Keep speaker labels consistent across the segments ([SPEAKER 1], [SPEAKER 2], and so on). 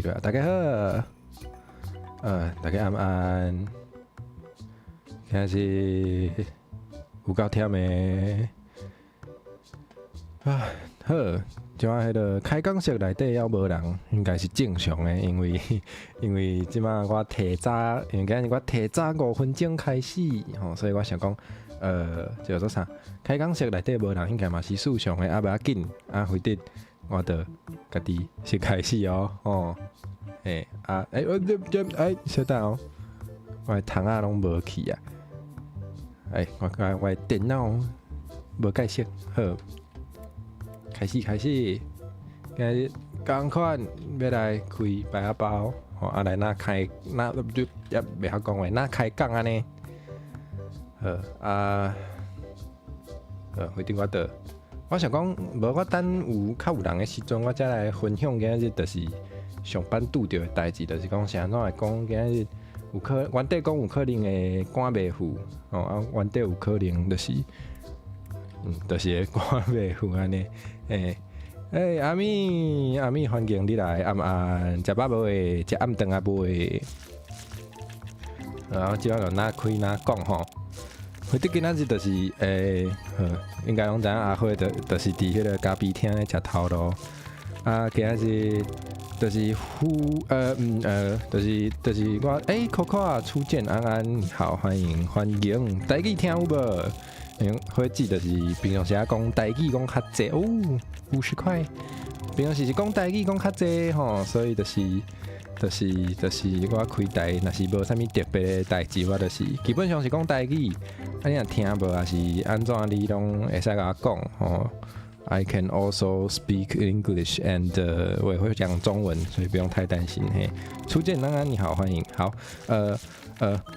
[SPEAKER 1] 怪，大家好，大家暗暗，今日有夠忝的，啊，好，這擺彼个開講室內底猶無人，應該是正常的，因為這擺我提早，因為今日我提早5分鐘開始，吼，所以我想講，叫做啥？開講室內底無人，應該嘛是正常的，啊，無要緊，啊，反正我就家己先開始哦，吼，欸，啊，欸，我這這，欸，稍等哦，我的窗仔攏無去啊，欸，我的電腦無蓋色，好，開始開始，今日仝款欲來開白仔包，吼，啊來哪開哪就也袂曉講話，哪開講按呢？好啊，好，反正我就我想講，無我等有較有人的時陣，我才來分享今日就是上班拄著的代誌，就是講是按怎會講今日有可原底講有可能會趕袂赴，吼啊原底有可能就是，就是會趕袂赴按呢，欸欸阿咪阿咪歡迎你來暗暗食飽無的？食暗頓仔未？然後這擺就哪開哪講吼。反正今仔日就是，欸，好，應該攏知影阿花就是佇彼个咖啡廳咧食頭路。啊，今仔日就是呼，就是我，欸，Coco 啊，初見安安，你好，歡迎歡迎，台語聽有無？因伙計就是平常時仔講台語講較濟哦，50塊。平常時是講台語講較濟吼，所以就是我開台，若是無啥物特別的代誌，我就是基本上是講台語。啊，你若聽無，抑是按怎，你攏會使共我講吼。I can also speak English and 我也會講中文，所以不用太擔心嘿。初見安安你好，歡迎。好，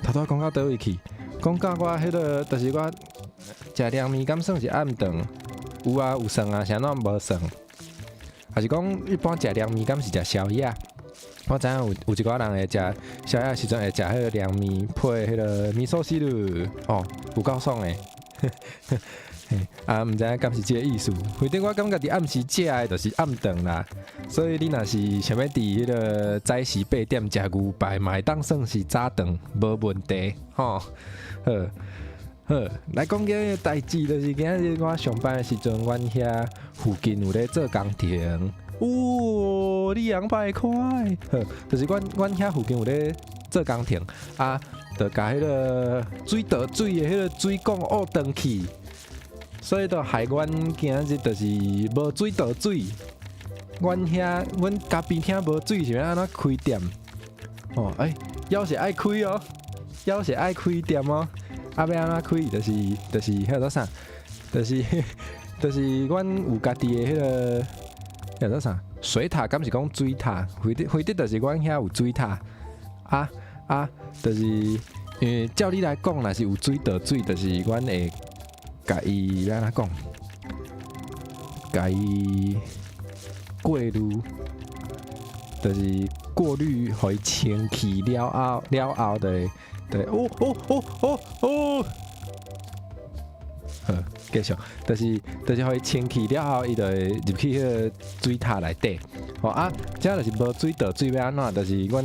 [SPEAKER 1] 頭拄講到佗位去？講到我彼个，就是我食涼麵，敢算是暗頓？有啊，有算啊，啥怎無算？還是講一般食涼麵，敢是食宵夜？我知影有一寡人會食宵夜時陣會食彼个涼麵配彼个味噌汁，哦，有夠爽的。啊，毋知影敢是這个意思。反正我感覺佇暗時食的，就是暗頓啦。所以你若是想欲佇彼个早時8點食牛排，嘛會當算是早頓，無問題，吼。好，好，來講這个代誌，就是今仔日我上班的時陣，阮遐附近有咧做工程。哦，200塊，好，就是阮遐附近有咧做工程，啊，就共彼个水道水的彼个水管挖斷去，所以就害阮今仔日就是無水倒水。阮遐阮咖啡廳無水是欲按怎開店？哦，欸，猶是愛開哦，猶是愛開店哦。啊，欲按怎開？就是彼個啥？就是阮有家己的彼个叫做啥？水塔，敢是講水塔？反正就是阮遐有水塔。啊啊，就是因為照理來講，若是有水倒水，就是阮會共伊欲按怎講？共伊過濾，就是過濾，予伊清氣了後，了後就會，對，哦哦哦哦哦，好，繼續，就是予伊清氣了後，伊就會入去彼个水塔內底。吼啊，這就是無水倒水欲按怎？就是阮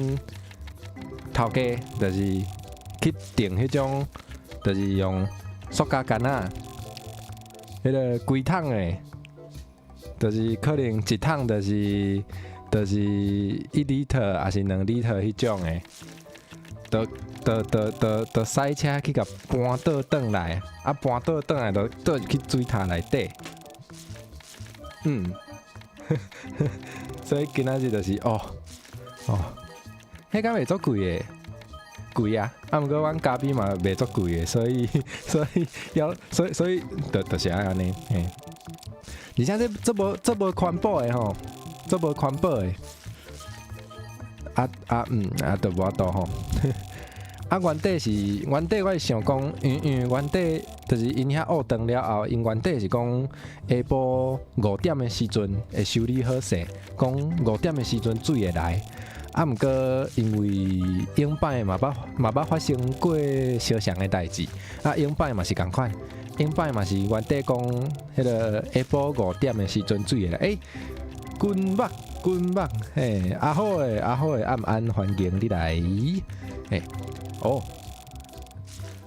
[SPEAKER 1] 頭家就是去訂彼種，就是用塑膠罐仔，彼个規桶的，就是可能一桶就是1 liter 抑是2 liter 彼種的，就駛車去共搬倒轉來，啊搬倒轉來就倒入去水塔內底。所以今仔日就是哦哦，彼敢袂足貴的？貴啊！啊，毋過阮咖啡嘛袂足貴的，所以要所以就是愛按呢嘿。而且這無環保的吼，這無環保的。啊啊啊，就無法度吼。啊，原底我是想講，因為原底就是𪜶遐挖斷了後，𪜶原底是講下晡五點的時陣會修理好勢，講五點的時陣水會來。啊，毋過因為頂擺嘛捌發生過相像的代誌，啊，頂擺嘛是仝款，頂擺嘛是原底講彼个下晡五點的時陣水會來，欸，君木棍棒，嘿，阿好的阿好的暗安歡迎你來，嘿，哦。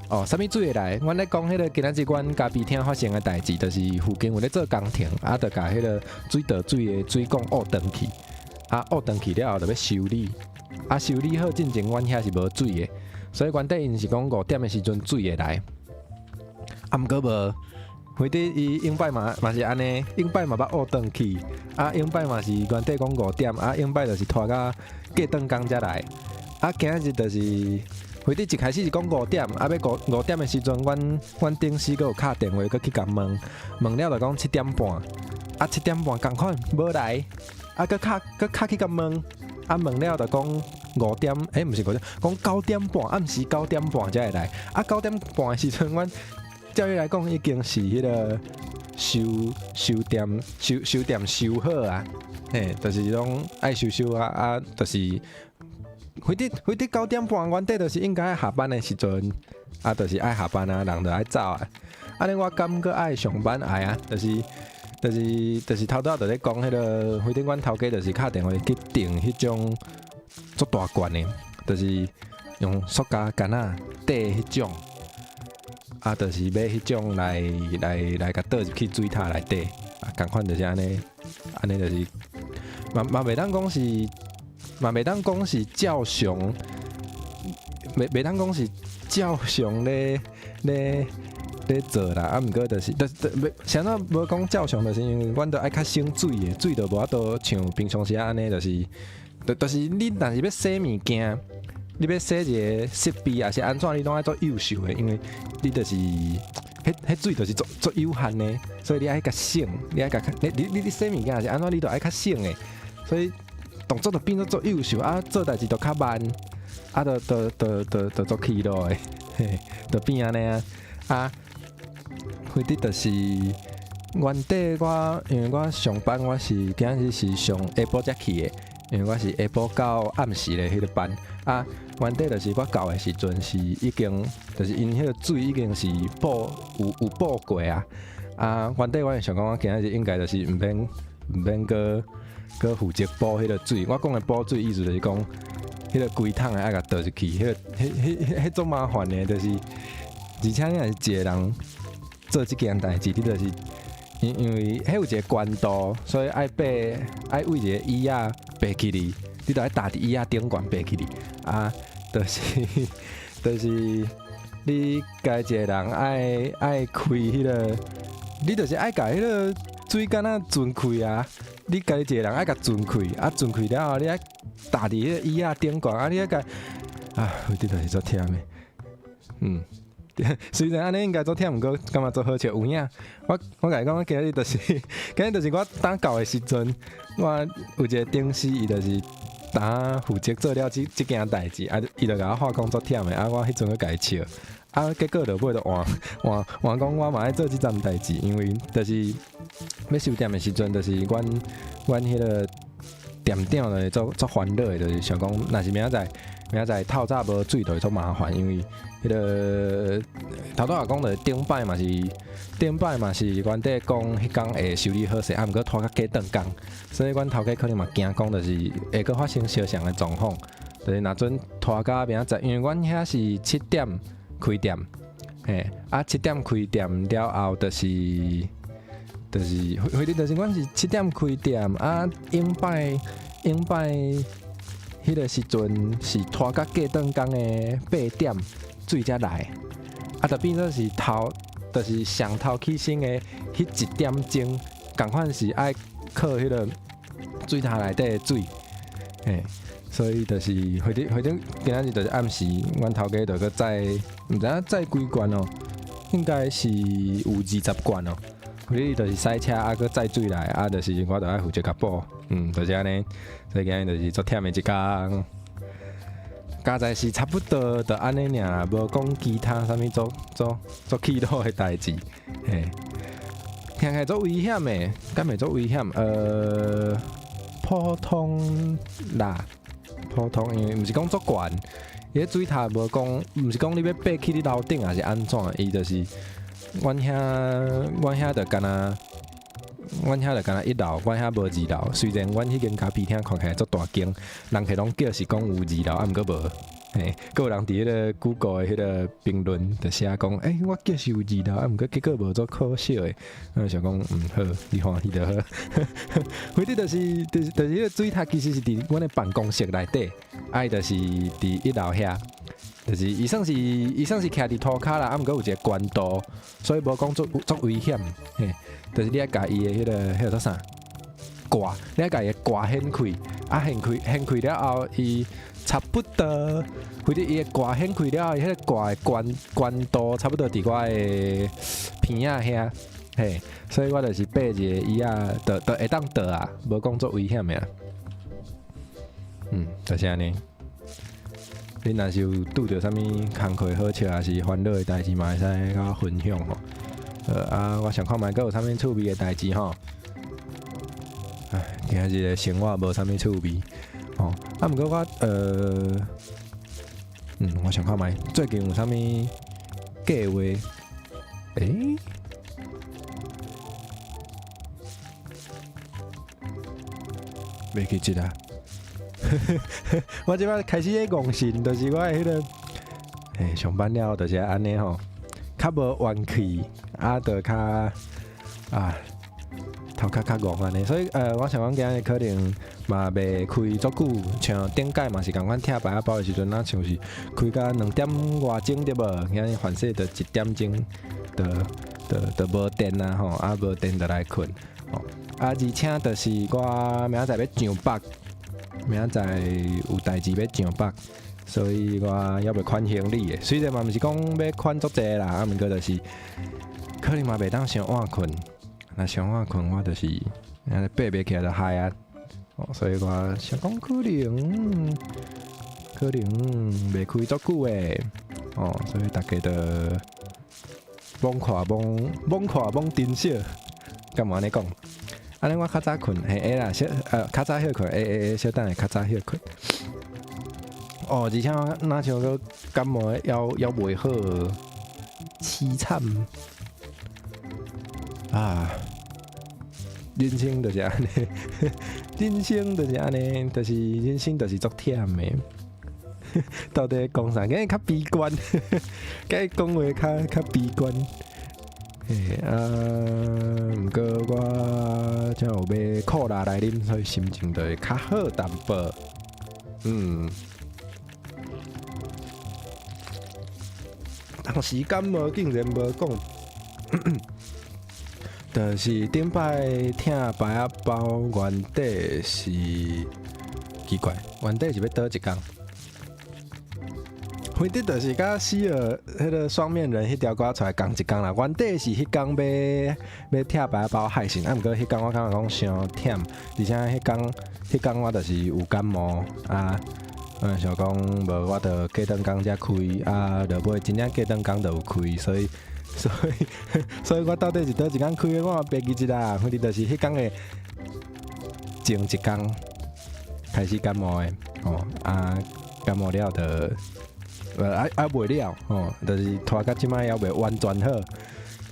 [SPEAKER 1] 哦，啥物水會來？阮咧講彼個今仔日阮咖啡廳發生的代誌，就是附近有咧做工程，啊，就共彼個水道水的水管挖斷去，啊，挖斷去了後就欲修理，啊，修理好進前，阮遐是無水的，所以原底𪜶是講5點的時陣水會來，啊，毋過無，反正伊頂擺嘛是按呢，頂擺嘛捌挖斷去，啊，頂擺嘛是原底講五點，啊，頂擺就是拖甲過轉工才來，啊，今仔日就是。反正一開始是講五點，啊，欲五點的時陣，阮頂司閣有敲電話閣去共問，問了就講七點半，啊七點半仝款無來，啊閣敲閣敲去共問，啊問了就講五點，欸毋是5點，講九點半，暗時九點半才會來，啊九點半的時陣，阮照理來講已經是彼個修店修店修好啊，嘿，就是攏愛修修啊啊，就是。反正九點半，原底就是應該下班的時陣，啊，就是愛下班啊，人就愛走啊。按呢我敢閣愛上班愛啊，就是頭拄仔就咧講彼個，反正阮頭家就是敲電話去訂彼種足大罐的，就是用塑膠罐仔底彼種，啊，就是買彼種來共倒入去水塔內底，啊，仝款就是按呢，按呢就是，嘛袂當講是。嘛袂當講是照常，袂當講是照常咧做啦。啊，毋過就是，就是袂，啥物無講照常，就是因為阮都愛較省水的，水就無法度像平常時按呢，就是，就是你若是欲洗物件，你欲洗一个設備，抑是按怎，你攏愛足幼秀的，因為你就是，彼水就是足有限的，所以你愛較省，你愛共你洗物件抑是按怎，你都愛較省的，所以。動作就變做足幼秀啊，做代誌就較慢，啊，就足氣惱的，嘿，就變按呢啊。啊，反正就是原底我，因為我上班我是今日是上下晡才去的，因為我是下晡到暗時的彼個班。啊，原底就是我到的時陣是已經，就是𪜶彼個水已經是補有補過啊。啊，原底我是想講，我今仔日應該就是毋免閣負責補彼個水。我講的補水意思就是講，彼個規桶的愛共倒入去，彼個彼足麻煩的，就是而且你若是一個人做這件代誌，你就是因為彼有一個懸度，所以愛爬愛對一個椅仔爬起去，你著愛踏佇椅仔頂懸爬起去。啊，就是你家一個人愛開彼個，你就是愛共彼個水管仔鑽開啊！你家己一個人愛共鑽開，啊鑽開了後，你愛踏佇彼個椅仔頂懸，啊你愛共啊，反正就是足忝的。雖然按呢應該足忝，毋過感覺足好笑。有影，我共你講，我今日就是我當到的時陣，我有一個頂司，伊就是當負責做了這件代誌，啊，伊就共我話講足忝的，啊，我彼陣閣共伊笑，啊，結果就尾就換換換講我嘛愛做這層代誌，因為就是欲收店的時陣，就是阮彼個店長就是足煩惱的，就是想講，若是明仔載透早無水，就會足麻煩，因為彼個頭拄仔講的頂擺嘛是原底講彼工會修理好勢，啊，毋過拖較過轉工，所以阮頭家可能嘛驚講，就是會閣發生相像的狀況，就是若準拖到明仔載，因為阮遐是七點開店，嘿，啊七點開店了後就是反正就是阮是七點開店，啊頂擺彼個時陣是拖到過轉工的8點水才來，啊，就變做是頭，就是上頭起先的彼一點鐘，仝款是愛靠彼個水塔內底的水，嘿，所以就是反正今仔日就是暗時，阮頭家就閣載，毋知影載幾罐哦，應該是有20罐哦。反正就是駛車啊，閣載水來，啊，就是我就愛負責共補，就是按呢，所以今日就是足忝的一工。加在是差不多就按呢爾，無講其他啥物足氣惱的代誌，嘿，聽起來足危險的，敢會足危險？普通啦，普通，因為毋是講足懸，伊個水塔無講，毋是講你欲爬去你樓頂，抑是按怎？伊就是阮遐就敢若阮遐就干焦一樓，阮遐無二樓。雖然阮彼間咖啡廳看起來足大間，人客攏叫是講有二樓，啊毋過無。嘿，閣有人佇彼個 Google 的彼個評論就寫講，欸，我叫是有二樓，啊毋過結果無，足可惜的。我想講，嗯，好，你歡喜就好。反正就是彼個水塔其實是佇阮的辦公室內底，啊伊就是佇一樓遐。就是伊算是徛佇塗跤啦，啊毋過有一個懸度，所以無講足足危險。嘿，就是你愛共伊的彼個做啥掛，你愛共伊掛掀開，啊掀開掀開了後，伊差不多，或者伊的掛掀開了後，伊彼個掛的懸度差不多佇我的鼻仔遐，嘿，所以我就是爬一個椅仔，就會當倒啊，無講足危險的。嗯，就是按呢。你若是有拄著啥物工課好笑，抑是煩惱的代誌，嘛會使佮我分享吼。啊，我想看覓閣有啥物趣味的代誌吼。唉，今仔日的生活無啥物趣味吼。啊，毋過我我想看覓最近有啥物計劃？欸？袂記得啊。我這擺開始咧戇神，就是我的彼個，欸，上班了就是按呢吼，較無元氣，啊，就較啊頭殼較戇按呢，所以我想講今日可能嘛袂開足久，像頂擺嘛是仝款拆白仔包的時陣，若像是開到2點外鐘對無？今日反正就1點鐘就無電啊吼，啊無電就來睏，吼，啊而且就是我明仔載欲上北。明仔載有代誌欲上北，所以我猶未款行李的。雖然嘛毋是講欲款足濟啦，啊，毋過就是可能嘛袂當傷晚睏。若傷晚睏，我就是按呢爬袂起來就害啊。所以我想講可能袂開足久的。哦，所以大家就罔看罔罔看罔珍惜，敢有按呢講？按呢我較早睏，嘿會啦，小較早歇睏，會會會，小等下較早歇睏。哦，而且我若像閣感冒猶猶袂好，淒慘啊！人生就是按呢，人生就是按呢，就是人生就是足忝的。到底講啥？今日較悲觀，今日講話較較悲觀。嘿啊，毋過我才有買可樂來啉，所以心情就會較好淡薄。嗯，當時感冒竟然無講，就是頂擺拆白仔包原底是奇怪，原底是欲佗一工？反正就是佮死了彼個雙面人彼條歌出來仝一工啦。原底是彼工欲欲拆白仔包害死，啊，毋過彼工我感覺講傷忝，而且彼工我就是有感冒啊，嗯，想講無我就隔頓工才開啊，落尾真正隔頓工就有開，所以我到底是佗一工開的，我嘛袂記得啦。反正就是彼工的前一工開始感冒的，哦啊，感冒了就。啊啊袂了吼，就是拖到這擺猶袂完全好。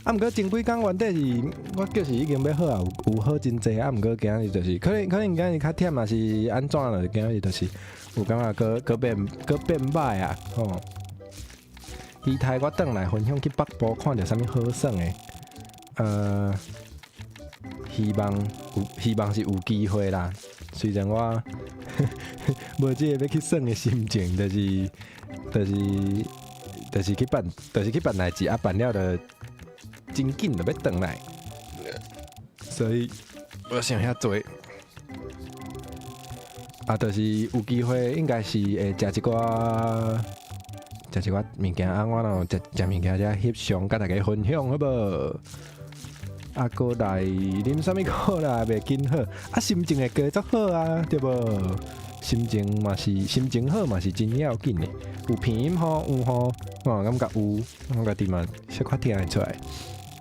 [SPEAKER 1] 啊，毋過前幾工原底是，我叫是已經欲好啊，有好真濟啊。毋過今日就是可能可能今日較忝，抑是按怎啦？今日就是有感覺閣閣變閣變歹啊吼。期待我轉來分享去北部看著啥物好耍的，希望有希望是有機會啦。雖然我無這個欲去耍的心情，就是去辦代誌啊，辦了就真緊就欲轉來，所以無想遐濟。啊，就是有機會應該是會食一寡食一寡物件啊，我若有食食物件才翕相，佮大家分享好無？啊，閣來啉啥物可樂袂緊好，啊，心情會加足好啊，對無？心情嘛是心情好嘛是真要緊的。有鼻音吼，有吼，我感覺有，我家己嘛小可聽會出來。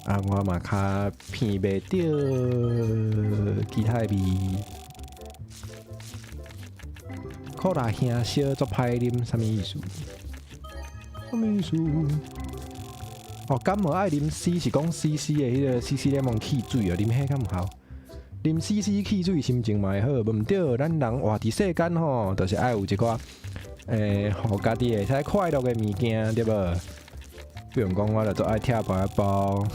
[SPEAKER 1] 啊，我嘛較鼻袂著其他的味。可樂兄燒足歹啉，啥物意思？啥物意思？哦，感冒愛啉 C 是講 C C 的彼個 C C 檸檬汽水哦，啉彼敢有效？啉 CC 汽水心情嘛會好，無毋對，咱人活佇世間吼，就是愛有一寡予家己會使快樂的物件，對無？比如講，我就足愛拆包仔包，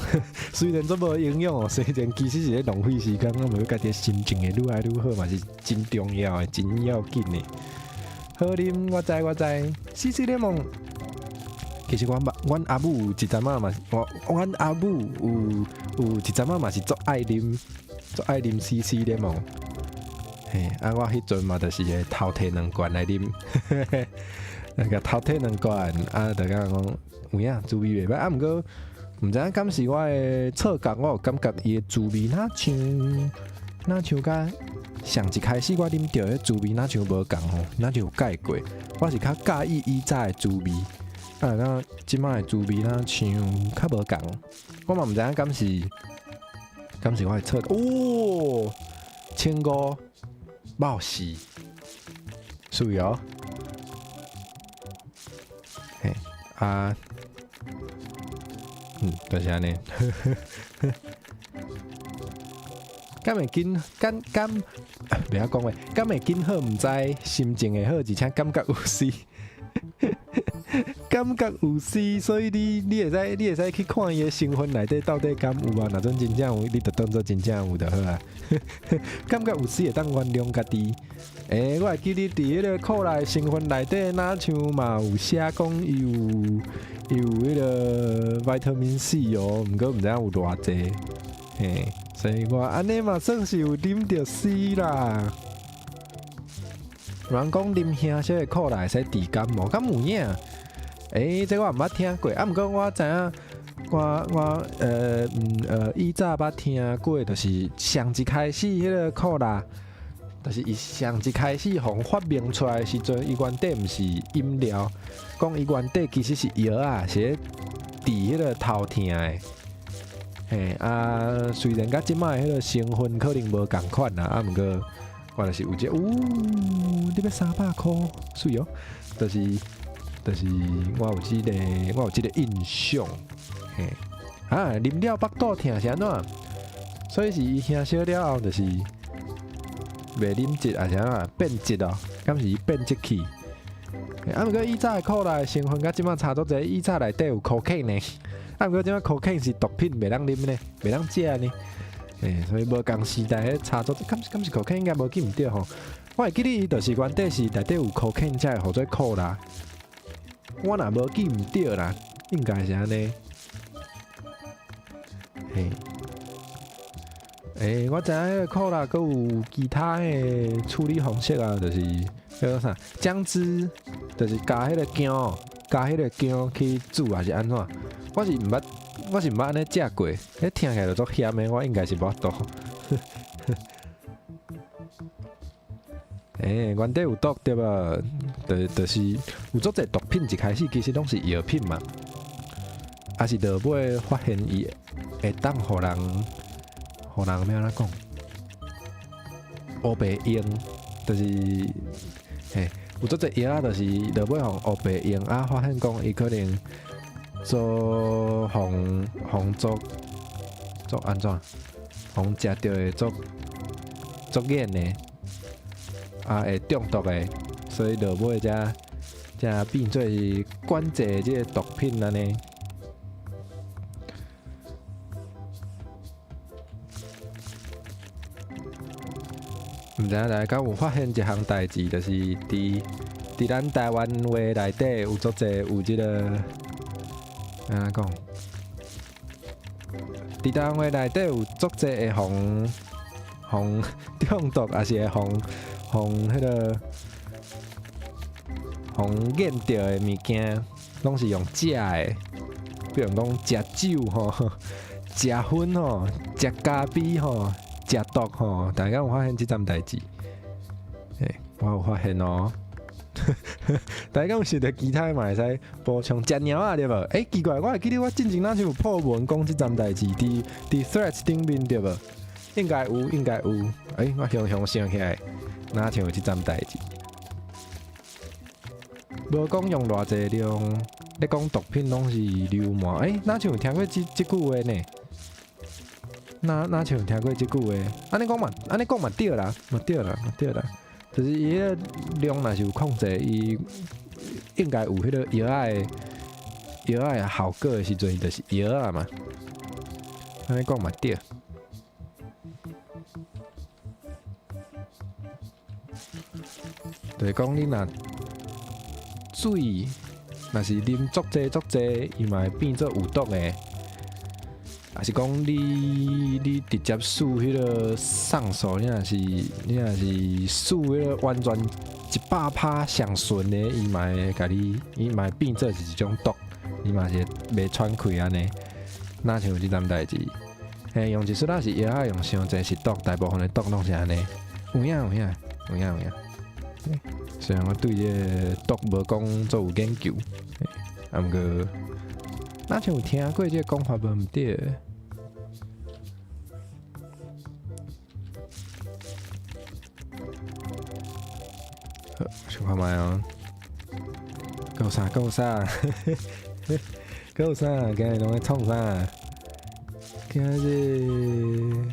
[SPEAKER 1] 雖然足無營養哦，雖然其實是咧浪費時間，啊，毋過家己的心情會愈來愈好嘛，是真重要的，真要緊的。好啉，我知我知，CC 檸檬。其實阮阮阿母有一陣仔嘛，我阮阿母有一陣仔嘛是足愛啉，足愛啉 CC 檸檬。嘿，啊，我彼陣嘛就是會偷提兩罐來啉，那個偷提兩罐，啊，就感覺講有影滋味袂歹。啊，毋過毋知影敢是我的錯覺，我有感覺伊的滋味若像佮上一開始我啉著彼滋味，若像無仝吼，若像有改過。我是較佮意以早的滋味。啊，那這擺的滋味若像較無仝，我嘛毋知影敢是我的錯覺。哦，1500帽死，媠哦。嘿，啊，就是按呢。敢會緊敢敢袂曉講話，敢會緊好毋知，心情會好，而且感覺有死。感覺有死，所以你會使去看伊的成分內底到底敢有啊？若準真正有，你就當做真正有就好啊。感覺有死會當原諒家己。欸，我會記得佇彼個可樂成分內底，若像嘛有寫講伊有彼個 vitamin C 哦，毋過毋知影有偌濟。嘿，所以我按呢嘛算是有啉著 C 啦。人講啉香色的可樂會使治感冒，敢有影？欸，這我毋捌聽過，啊，毋過我知影，我以早捌聽過，就是上一開始彼個可樂，就是伊上一開始予發明出來的時陣，伊原底毋是飲料，講伊原底其實是藥啊，是咧治彼個頭疼的。嘿，啊，雖然佮這擺彼個成分可能無仝款啦，啊，毋過我就是有這個，哦，你欲300箍，媠哦，就是我有這個印象，嘿，啊，啉了腹肚疼是按怎？所以是伊興燒了後，就是袂啉質，抑是按怎變質哦？敢是伊變質去？啊，毋過以早的可樂成分佮這擺差足濟，以早內底有 cocaine 呢，啊，毋過這擺 cocaine 是毒品，袂當啉呢，袂當食呢。嘿，所以無仝時代彼差足，敢是 cocaine 應該無記毋著吼。我會記得伊就是原底是內底有 cocaine 才會號做可樂。我若無記毋著啦，應該是按呢。嘿，欸，我知影彼個可樂閣有其他的處理方式啊，就是彼個啥薑汁，就是加彼個薑去煮，還是按怎？我是毋捌按呢食過，彼聽起來就足鹹的，我應該是無法度。欸，原底有毒對無？就是有足濟毒品，一開始其實攏是藥品嘛，啊是落尾發現伊會當予人欲按怎講？烏白用，就是嘿，有足濟藥仔，就是落尾予烏白用啊，發現講伊可能做予做做按怎？予食著會足足癮的。啊，會中毒的，所以落尾才變做管制這個毒品按呢。毋知影大家有發現一項代誌，就是佇咱台灣話內底有足濟有這個按怎講？佇台灣話內底有足濟會予中毒，抑是會予彼個予癮著的物件，攏是用食的，比如講食酒吼、食薰吼、食咖啡吼、食毒吼，大家有發現這陣代誌？嘿，我有發現哦。大家有想著其他的嘛會使補充食貓仔對無？欸，奇怪，我會記得我進前若是有 po 文講這陣代誌，佇 Threads 頂面對無？應該有，應該有。欸，我雄雄想起來，若像有這陣代誌。無講用偌濟量，咧講毒品攏是流氓。欸，若像有聽過這句話呢？若若像聽過這句話，按呢講嘛，按呢講嘛對啦，嘛對啦，嘛對啦，就是伊彼個量若是有控制，伊應該有彼個藥仔的藥仔的效果的時陣，伊就是藥仔嘛。按呢講嘛對。就是講你若水若是啉足濟足濟，伊嘛會變做有毒的。抑是講你直接輸彼個上訴，你若是輸彼個完全100%上純的，伊嘛會共你，伊嘛會變做是一種毒，你嘛是會袂喘氣按呢。若像有這層代誌，嘿，用一撮仔是藥仔，用傷濟是毒，大部分的毒攏是按呢。有影有影有影有影。雖然我對這個毒無講足有研究，啊，毋過若像有聽過這個講法無毋對。好，想看覓哦。閣有啥？閣有啥？閣有啥？今日攏咧創啥？今日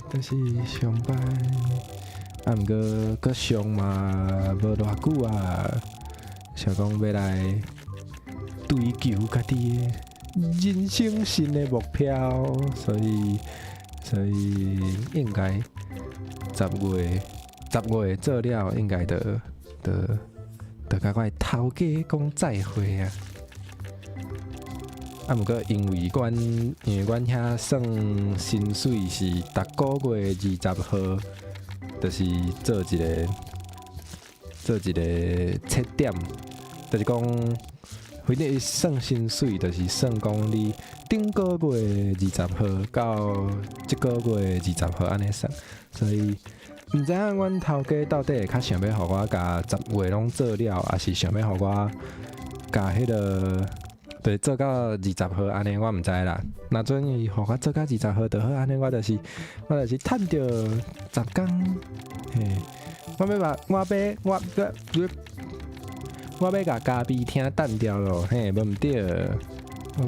[SPEAKER 1] 就是上班，啊，毋過閣上嘛無偌久啊，想講欲來追求家己的人生新的目標，所以應該十月做了，應該就共我的頭家講再會啊！啊，毋過因為阮遐算薪水是逐個月20號，就是做一個切點，就是講，反正伊算薪水，就是算講你頂個月二十號到這個月二十號按呢算，所以毋知影阮頭家到底會較想欲予我共10月攏做了，抑是想欲予我共彼個，就是做到二十號按呢，我毋知啦。若準伊予我做到二十號就好，按呢我就是趁著10工。嘿，我欲共咖啡廳擲掉咯，嘿，無毋對。我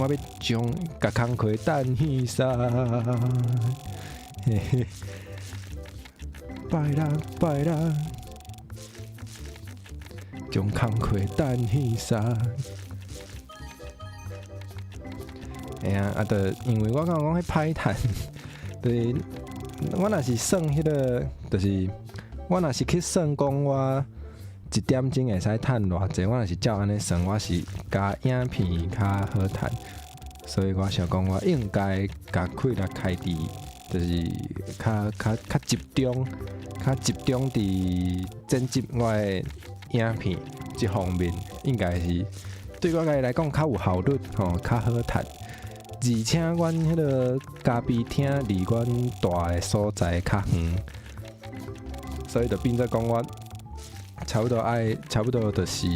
[SPEAKER 1] 欲將共工課擲彼逝。嘿嘿，拜六拜六，將工課擲彼逝。嘿啊，啊，就因為我感覺講彼歹趁，就是我若是算彼個，就是我若是去算講我一點鐘會使趁偌濟，我若是照按呢算，我是共影片較好趁，所以我想講我應該共氣力開佇，就是較集中，較集中佇剪輯我的影片這方面，應該是對我家己來講較有效率吼，較好趁。而且阮彼個咖啡廳離阮蹛的所在較遠，所以就變做講我差不多就是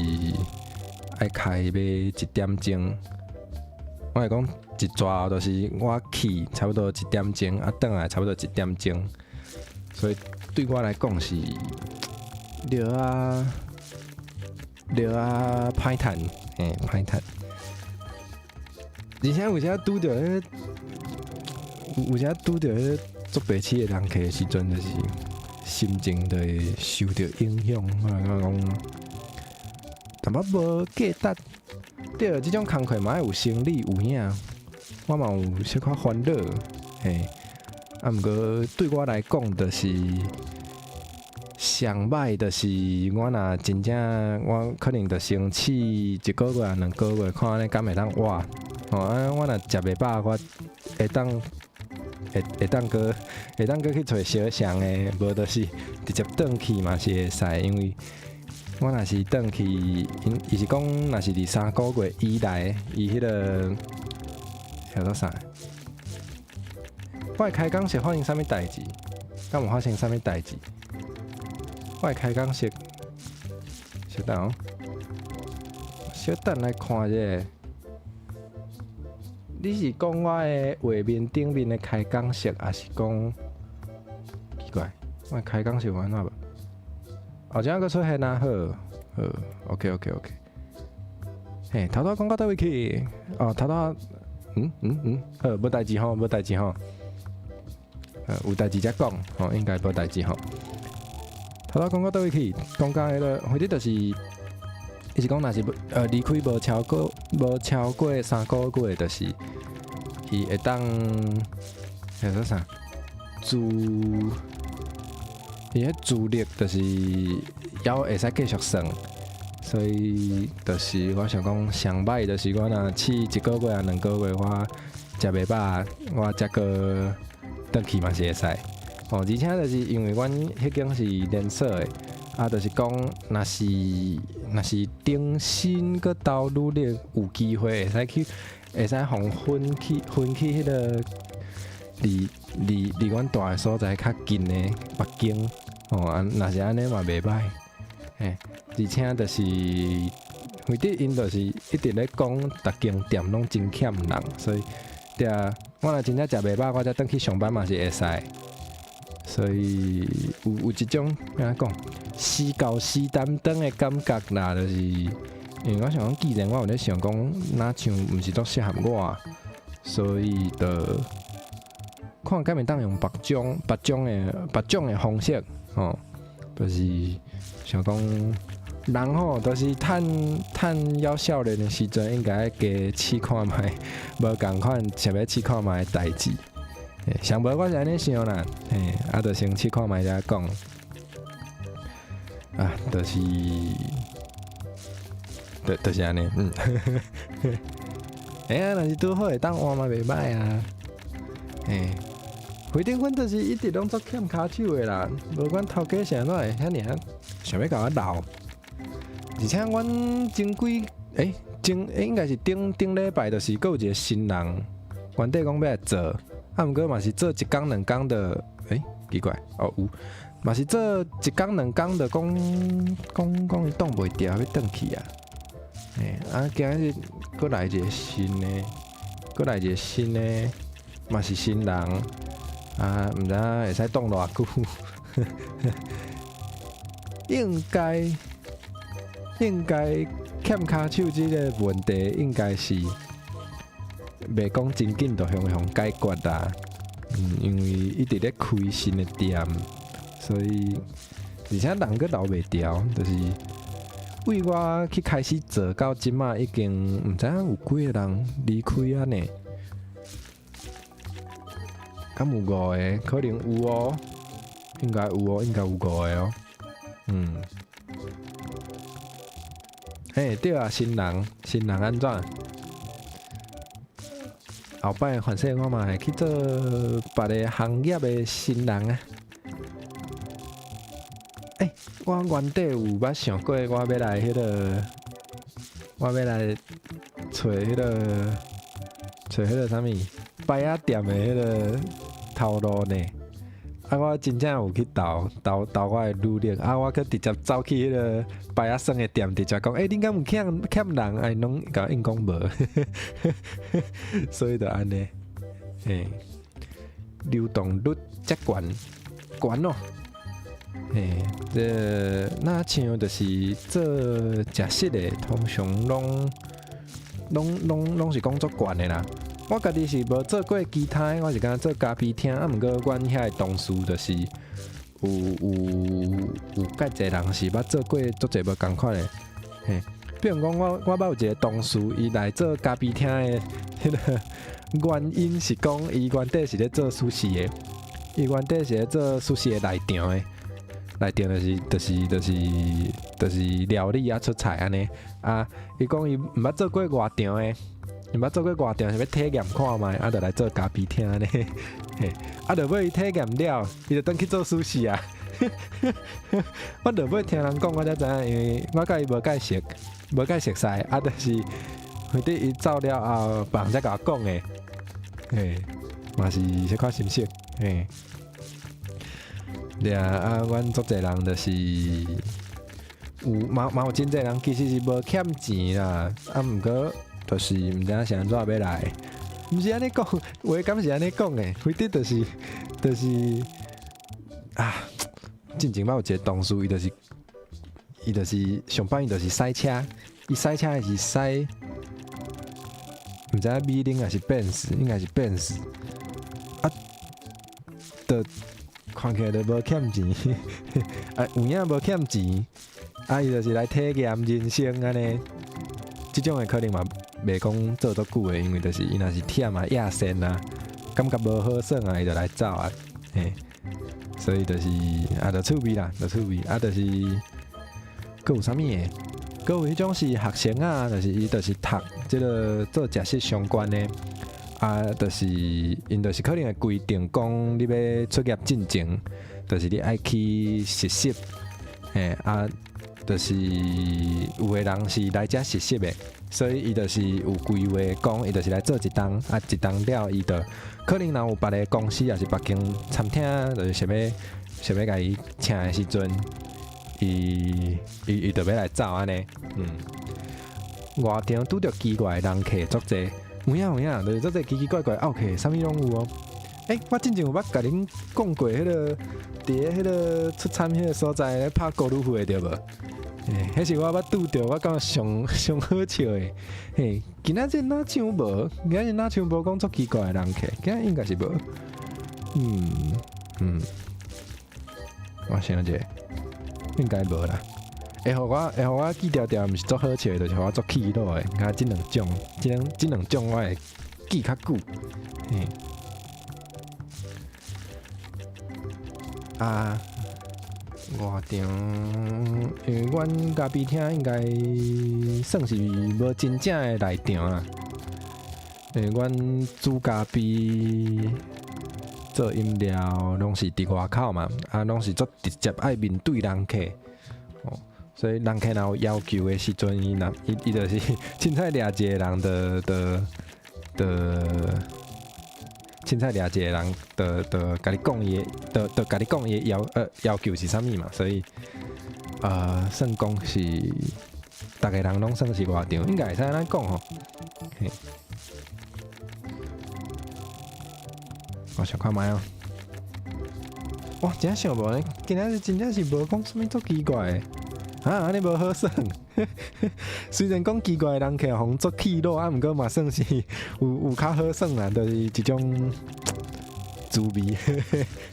[SPEAKER 1] 愛開欲一點鐘。我會講一逝就是我去差不多一點鐘，啊，轉來差不多一點鐘，所以對我來講是著啊著啊歹趁，嘿歹趁。而且有時拄著彼足白痴的人客的時陣，就是心情就會受著影響。我感覺講淡薄無價值。對，這種工課嘛愛有生理有影，我嘛有小可煩惱，嘿。啊，毋過對我來講，就是上歹，就是我若真正我可能就先試一個月、兩個月，看按呢敢會當活。吼啊！我若食袂飽，我會當閣去揣相像的，無就是直接轉去嘛是會使，因為我若是轉去，𪜶伊是講若是佇3個月以內，伊彼個叫做啥？我的開工是發生啥物代誌？敢有發生啥物代誌？我的開工是，稍等哦，小等來看者。你是講我的畫面頂面的開講色，抑是講奇怪？我的開講色有按怎無？哦，這猶閣出現啊！好，好，OK OK OK。嘿，頭拄仔講到佗位去？哦，頭拄仔，好，無代誌吼，無代誌吼。有代誌才講吼，應該無代誌吼。頭拄講到佗位去，講到彼个，反正就是，伊是講若是離開無超過3個月，就是伊會當叫做啥？伊彼資歷就是猶會使繼續算，所以就是我想講上歹就是我若試一個月啊2個月，我食袂飽，我才閣轉去嘛是會使。哦，而且就是因為阮彼間是連鎖的，啊，就是講若是頂薪閣投履歷有機會會使去，會使予分去彼个離阮住的所在較近的別間，哦，啊，若是按呢嘛袂歹，嘿，而且就是，反正𪜶就是一直咧講，逐間店攏真欠人，所以對啊，我若真正食袂飽，我才轉去上班嘛是會使。所以有一種按怎講，時到時擔當的感覺啦，就是因為我想講，既然我有咧想講，若像毋是足適合我，所以就看敢會當用別種的方式，吼，就是想講人吼，就是趁趁猶少年的時陣，應該加試看覓，無仝款想欲試看覓的代誌。上無我是按呢想啦，嘿，啊，就先試看覓再講。啊，就是，就是按呢，嗯。欸啊，若是拄好會當換嘛袂歹啊。嘿，反正阮就是一直攏足欠跤手的啦，無管頭家是按怎會遐爾仔想欲共我留。而且阮前幾欸前應該是頂頂禮拜，就是閣有一個新人，原底講欲來做。啊，毋過嘛是做一工兩工的，欸，奇怪，哦有，嘛是做一工兩工就講講講伊擋袂牢，欲轉去啊。欸，啊，今日閣來一個新的，閣來一個新的，嘛是新人，啊，毋知影會使擋偌久。應該欠跤手這个問題，應該是袂講真緊就雄雄解決啦。嗯，因為一直咧開新的店，所以而且人閣留袂牢，就是為我去開始做到這馬已經毋知影有幾个人離開啊呢？敢有五個？可能有哦，應該有哦，應該有五個哦。嗯，嘿，對啊，新人，新人按怎？後擺反正我嘛會去做別个行業的新人啊。欸，我原底有捌想過，我欲來揣彼个啥物牌仔店的彼个頭路呢。啊，我真正有去投投投我的履歷，啊，我閣直接走去彼个牌仔耍的店，直接講，欸，恁敢有欠人？啊，𪜶攏共我應講無，所以就按呢，嘿，流動率遮懸懸哦，嘿，這若像就是做食食的，通常攏是講足懸的啦。我家己是無做過其他的，我是干焦做咖啡廳，啊，毋過阮遐的同事就是有較濟人是捌做過足濟無仝款的，嘿。比如講，我捌有一個同事，伊來做咖啡廳的彼个原因是講，伊原底是咧做壽司的，伊原底是咧做壽司的內場的，內場就是料理啊出菜按呢。啊，伊講伊毋捌做過外場的。毋捌做過外場，想欲體驗看覓，啊，就來做咖啡廳按呢。嘿，啊，落尾伊體驗了，伊就轉去做壽司啊。我落尾聽人講，我才知影，因為我佮伊無介熟，無介熟似，啊，就是反正伊走了後，別人才共我講的，嘿，嘛是小可心息，嘿。對啊，啊，阮足濟人就是有嘛嘛有真濟人其實是無欠錢啦，啊，毋過就是毋知影是按怎欲來，毋是按呢講，話敢是按呢講的，反正就是啊，進前捌有一個同事，伊就是上班，伊就是駛車，伊駛車是駛，毋知影米林抑是賓士，應該是賓士。啊，就就看起來就無欠錢，啊有影無欠錢，啊伊就是來體驗人生按呢。這種的可能嘛袂講做足久的，因為就是伊若是忝啊、野鉎啊，感覺無好耍啊，伊就來走啊，嘿。所以就是啊，就趣味啦，就趣味啊，就是閣有啥物的？閣有彼種是學生啊，就是伊就是讀這个做食食相關的。啊，就是𪜶就是可能會規定講，你欲出業進前，就是你愛去實習，嘿啊，就是有的人是來遮實習的，所以伊就是有規劃講，伊就是來做一冬，啊一冬了，伊就可能若有別个公司，抑是別間餐廳，就是想欲共伊請的時陣，伊就欲來走按呢，外場拄著奇怪的人客足濟。有影有影，就是足濟奇奇怪怪奧客，啥物攏有哦。欸，我進前有捌共恁講過，彼个佇彼个出餐彼个所在咧拍高爾夫的對無？欸，彼是我捌拄著，我感覺上上好笑的。嘿，今仔日若像無？今仔日若像無講足奇怪的人客，今仔應該是無。我想者，應該無啦。會予我記牢牢，毋是足好笑的，就是予我足氣惱的。敢這兩種，這兩種我會記較久。嘿，啊，外場，因為阮咖啡廳應該算是無真正的內場啦。因為阮煮咖啡、做飲料，攏是佇外口嘛，啊，攏是足直接愛面對人客。哦，所以人客若有要求的時陣，伊若伊伊就是凊彩掠一個人，就就就凊彩掠一個人，就就共你講伊的，就就共你講伊的要求是啥物嘛，所以算講是逐个人攏算是外場，應該會使按呢講吼。嘿，我想看覓哦。哇，真正想無呢，今仔日真正是無講啥物足奇怪的。啊，按呢無好耍。雖然講奇怪的人客予足氣惱，啊，毋過嘛算是有較好耍啦，就是一種滋味。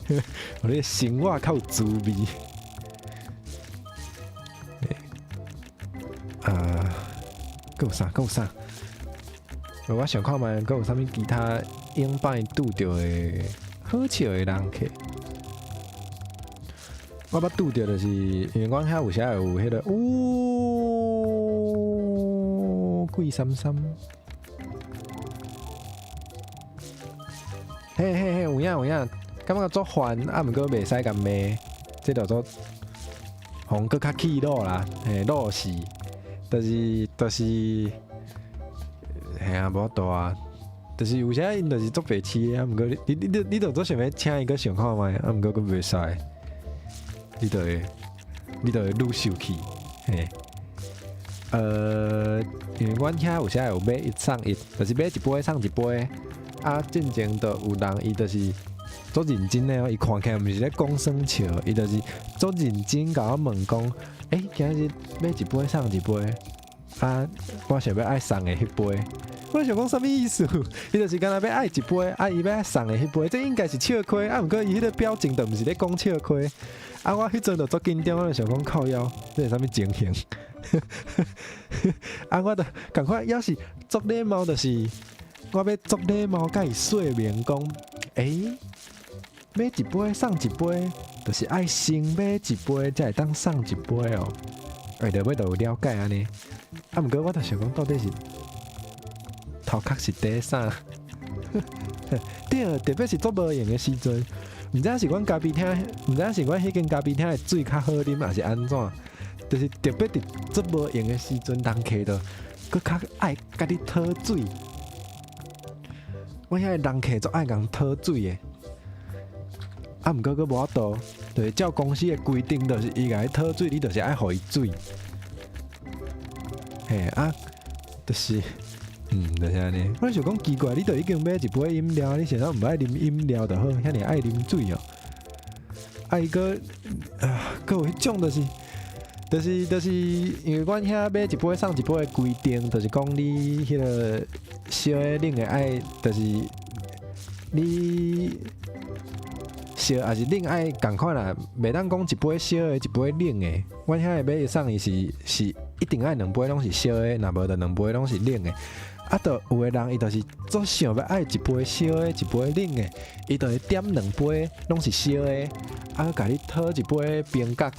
[SPEAKER 1] 予你生活較有滋味。啊，閣有啥？閣有啥？我想看覓，閣有啥物其他頂擺拄著的好笑的人客。我捌拄著就是，因為阮遐有時會有彼个，哦，貴三三，嘿嘿嘿，有影有影，感覺足煩，啊，毋過袂使共罵，這就做，予𪜶閣較氣惱啦，嘿，惱死，就是，嘿啊，無法度啊，就是有時𪜶就是足白痴的，啊，毋過你就足想欲請伊閣想看覓，啊，毋過閣袂使。你就會愈生氣，嘿。因為阮遐有時會有買一送一，就是買一杯送一杯。啊，進前就有人伊就是足認真的哦，伊看起來毋是咧講耍笑，伊就是足認真共我問講，欸，今仔日買一杯送一杯，啊，我想欲愛送的彼杯。我想講啥物意思？伊就是敢若欲愛一杯，啊，伊欲愛送的彼杯，這應該是笑詼，啊，毋過伊彼個表情就毋是咧講笑詼。啊，我彼陣就足緊張，我就想講靠腰，這是啥物情形？啊，我就仝款，猶是足禮貌，就是我欲足禮貌，共伊說明講，欸，買一杯送一杯，就是愛先買一杯，才會當送一杯哦。欸，就欲就有了解按呢。啊，毋過我就想講，到底是頭殼是佇啥？對，特別是足無閒的時陣，毋知是阮咖啡廳，毋知是阮彼間咖啡廳的水較好啉，抑是按怎？就是特別佇足無閒的時陣，人客就閣較愛共你討水。阮遐的人客足愛共討水的，啊，毋過閣無法度，就是照公司的規定，就是伊共你討水，你就是愛予伊水。嘿啊，就是，就是按呢。我想講奇怪，你都已經買一杯飲料，你是按怎毋愛啉飲料就好，遐爾愛啉水哦。啊，伊閣啊，閣有彼種就是，就是，因為阮遐買一杯送一杯的規定，就是講你彼个燒的冷的愛，就是你燒抑是冷愛仝款啦，袂當講一杯燒的，一杯冷的。阮遐的買一送一是一定愛兩杯攏是燒的，若無就兩杯攏是冷的。啊，就有的人伊就是足想欲愛一杯燒的，一杯冷的，伊就會點兩杯攏是燒的，啊，共你討一杯冰角。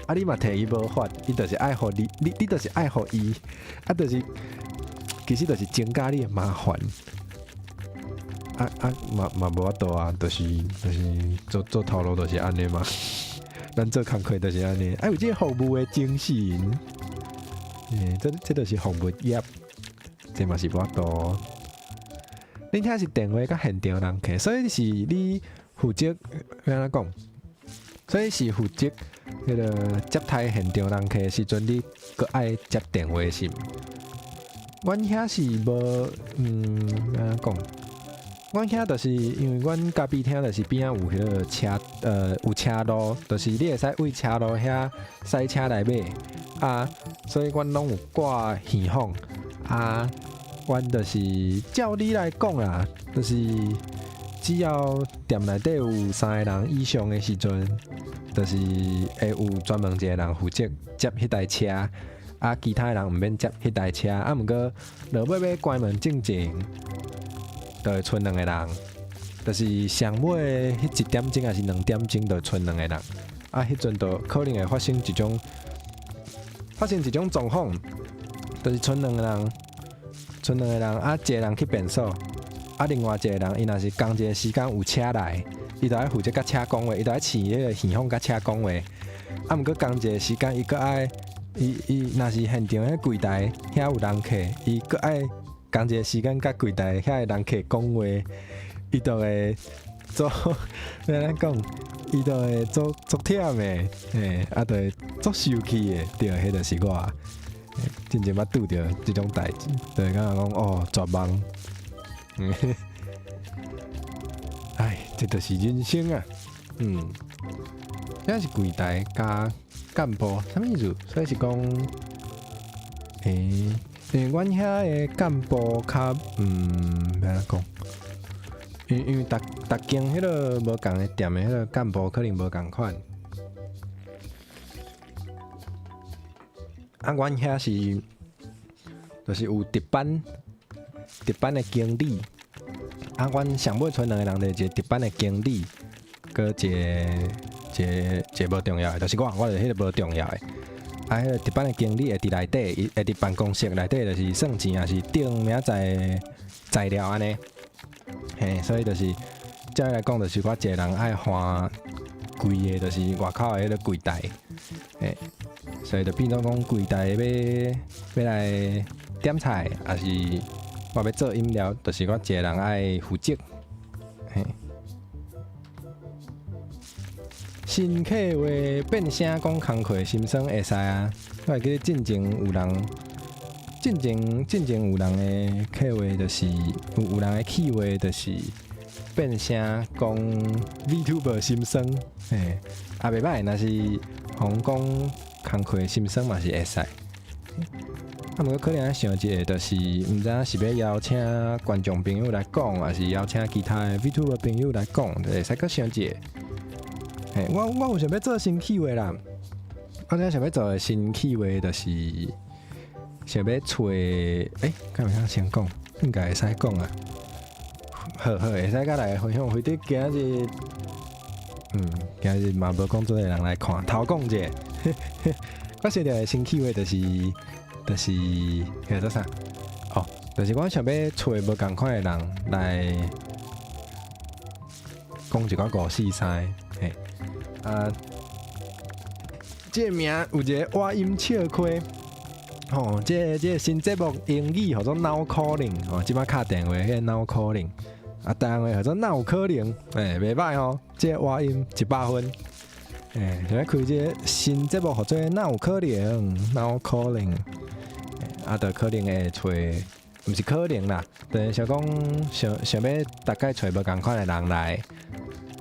[SPEAKER 1] 啊，你嘛提伊無法，伊就是愛予你，你就是愛予伊，啊，就是其實就是增加你的麻煩。啊啊，嘛無法度啊，就是做做頭路就是按呢嘛，咱做工課就是按呢，愛有這個服務的精神，欸，這就是服務業，這嘛是無法度。恁遐是電話佮現場人客，所以是你負責欲按怎講？所以是負責彼個接待現場人客的時陣，你閣愛接電話是毋？阮遐是無，按怎講？阮遐就是因為阮咖啡廳就是邊仔有彼個車，有車路，就是你會使對車路遐駛車來買啊，所以阮攏有掛耳放啊。阮就是照理來講啦，就是只要店內底有三個人以上的時陣，就是會有專門一個人負責接彼台車，啊，其他的人毋免接彼台車。啊，毋過落尾欲關門進前，就會賰兩個人，就是上尾彼一點鐘抑是2點鐘，就賰兩個人。啊，彼陣就可能會發生一種狀況，就是賰兩個人，賰兩個人，啊，一個人去便所，啊，另外一個人伊若是仝一個時間有車來，伊就愛負責佮車講話，伊就愛飼彼個耳放佮車講話。啊，毋過仝一個時間，伊閣愛，伊若是現場彼櫃台遐有人客，伊閣愛仝一個時間佮櫃台遐个人客講話，伊就會做，欲按怎講？伊就會足足忝的，嘿，啊，就會足受氣的，對，彼就是我，進前捌拄著這種代誌，就會感覺講哦，絕望，唉，這就是人生啊，這是櫃台佮幹部，啥物意思？所以是講，欸，因為阮遐的幹部較，欲按怎講？因為逐逐間彼個無仝的店的彼個幹部可能無仝款。啊，阮遐是，就是有值班的經理。啊，阮上尾賰兩個人，就是一個值班的經理，閣一個無重要的，就是我，我就是彼個無重要的。啊，彼個值班的經理會佇內底，伊會佇辦公室內底，就是算錢，抑是訂明仔載材料按呢。嘿，所以就是照理來講，就是我一個人愛看規个，就是外口的彼個櫃台，嘿，所以就變做講櫃台欲來點菜，抑是我欲做飲料，就是我一個人愛負責。嘿，新客話變聲講工課心酸會使啊，我會記得進前有人。進前有人的客話就是有人的企劃就是變聲講 VTuber 心酸，嘿，也袂䆀，若是予阮講工課心酸嘛是會使。啊，毋過可能愛想一下，就是毋知影是欲邀請觀眾朋友來講，抑是邀請其他的 VTuber 朋友來講，就會使閣想一下。嘿，我有想欲做新企劃啦，我這想欲做的新企劃就是。想欲揣，欸，敢會使先講？應該會使講啊。好好，會使佮來分享。反正今日，今日嘛無講足濟人來看，頭講者。我想著的新企劃就是叫做啥？哦，就是我想欲揣無仝款的人來講一寡五四三，嘿，啊，這个名有一個倚音笑虧。吼，這个新節目英語號做哪可能？吼，這擺敲電話彼个哪可能？啊，台灣話號做哪有可能？欸，袂䆀吼，這个倚音100分。欸，想欲開這个新節目號做哪有可能？哪可能？啊，就可能會揣，毋是可能啦，就是想講想想欲大概揣無仝款的人來，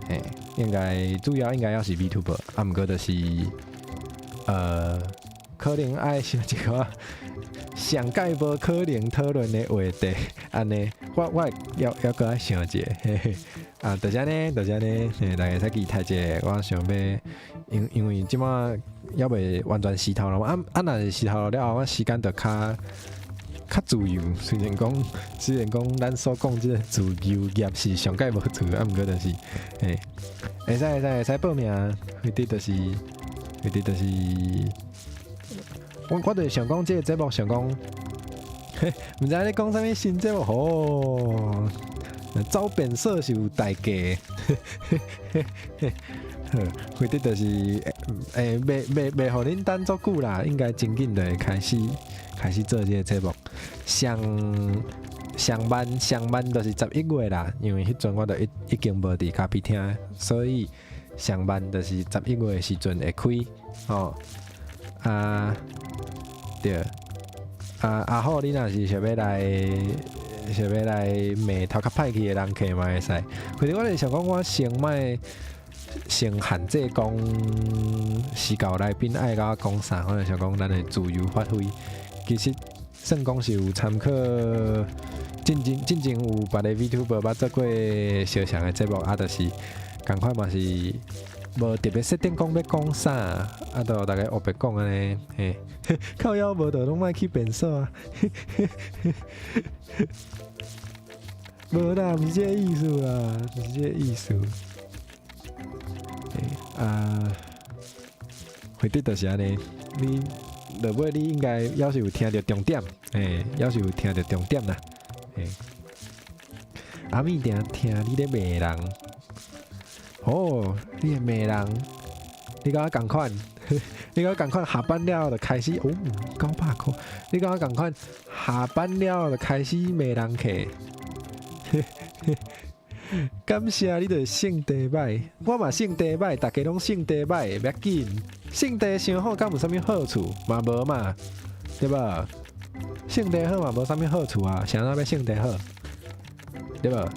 [SPEAKER 1] 欸，應該主要應該猶是 VTuber，啊，毋過就是，可能愛想一寡上蓋無可能討論的話題，按呢，我猶閣愛想一下，嘿嘿，啊，就是按呢，就是按呢，嘿，大家會使期待一下。我想欲，因為這馬猶未完全時頭了嘛，啊啊，若是時頭了後，我時間就較自由。雖然講，咱所講這个自由業是上蓋無自由，啊，毋過就是，嘿，會使報名，或者就是，我就是想講這个節目想講，嘿，毋知你講啥物新節目吼。走變色是有代價，好，或者就是欸，袂予恁等足久啦，應該真緊就會開始做這个節目。上上慢上慢就是11月啦，因為彼陣我就已經無佇咖啡廳，所以上慢就是十一月的時陣會開吼。啊，對，啊阿好，你若是想欲來罵頭殼歹去的人客嘛會使。或者我就是想講，我先莫先限制講是舊來賓愛共我講啥，我就想講咱會自由發揮。其實算講是有參考，進前有別个 VTuber 捌做過相像的節目，啊，就是仝款嘛是無特別設定講欲講啥，啊，就逐家烏白講按呢，嘿，靠腰無就攏莫去變數啊。無啦，毋是這个意思啦，毋是這个意思。欸，啊，或者就是按呢，你落尾你應該猶是有聽著重點，欸，猶是有聽著重點啦，欸。阿米定聽你咧罵人，哦，你會罵人，你共我仝款，你共我仝款下班了就開始，哦，900箍，你共我仝款下班了就開始罵人客。感謝你就是性地歹，我嘛性地歹，逐家攏性地歹，欲緊。性地傷好，敢有啥物好處？嘛無嘛，對無？性地好嘛無啥物好處啊，啥人欲性地好？對無？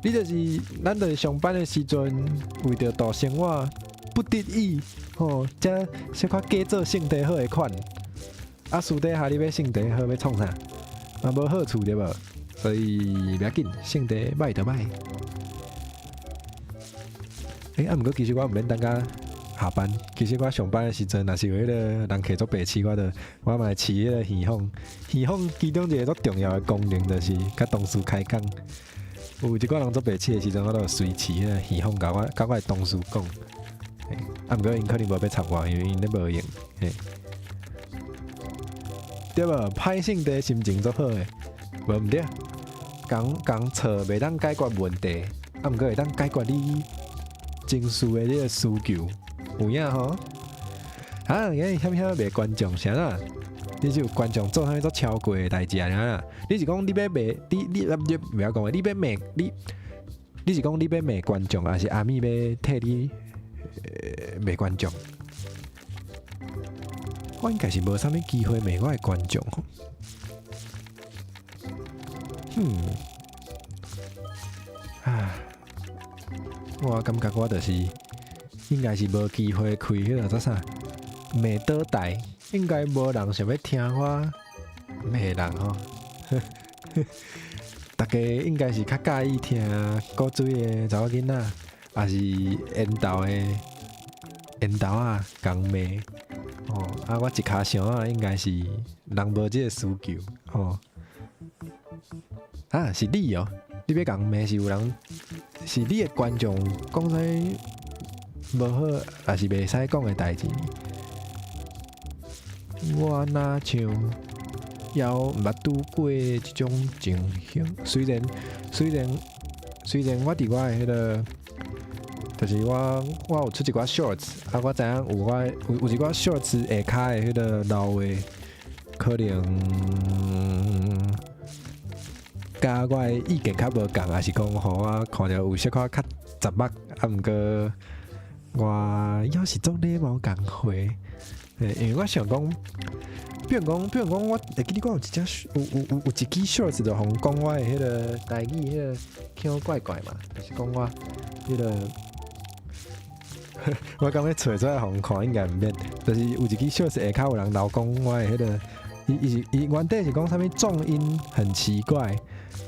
[SPEAKER 1] 你就是咱就是上班的時陣，為著度生活，不得已吼，才小可假做性地好的款。啊，私底下你欲性地好，欲創啥？嘛無好處對無？所以袂要緊，性地歹就歹。欸，啊，毋過其實我毋免等甲下班，其實我上班的時陣，若是有彼個人客足白痴，我嘛會飼彼個耳風。耳風其中一個足重要的功能，就是共同事開講。有一寡人足白痴的時陣，我都會隨飼彼個耳風，共我的同事講。啊，毋過𪜶可能無欲插我，因為𪜶咧無閒。嘿，對無？歹性地心情足好的，無毋對。仝仝錯袂當解決問題，啊，毋過會當解決你情緒的這个需求，有影吼？啊，今日險險罵觀眾啥啦？你是有觀眾做啥物足超過的代誌啊？你是講你欲罵你毋曉講話，你欲罵你？你是講你欲罵觀眾，還是阿米欲替你罵觀眾？我應該是無啥物機會罵我的觀眾吼。嗯，啊，我感覺我就是應該是無機會開彼个做啥罵倒台，應該無人想欲聽我罵人吼。逐家應該是較佮意聽古錐的查某囡仔，抑是緣投的緣投仔共罵吼。啊，我一跤想啊，應該是人無這个需求吼。啊，是你哦！你欲共罵是有人，是你的觀眾講啥無好，抑是袂使講的代誌？我若像猶毋捌拄過這種情形，雖然我佇我的彼个，就是我有出一寡 shorts，啊，我知影有我有一寡 shorts 下跤的彼个老話，可能佮我的意見較無仝，抑是講予我看著有小可較雜目，啊，毋過我猶是足禮貌共回，因為我想講，比如講，我會記得我有一隻有一支 shorts 就予人講我的彼个台語彼个腔怪怪嘛，就是講我彼个，我感覺揣出來予人看應該毋免，就是有一支 shorts 下跤有人留講我的彼个伊伊是伊原底是講啥物重音很奇怪，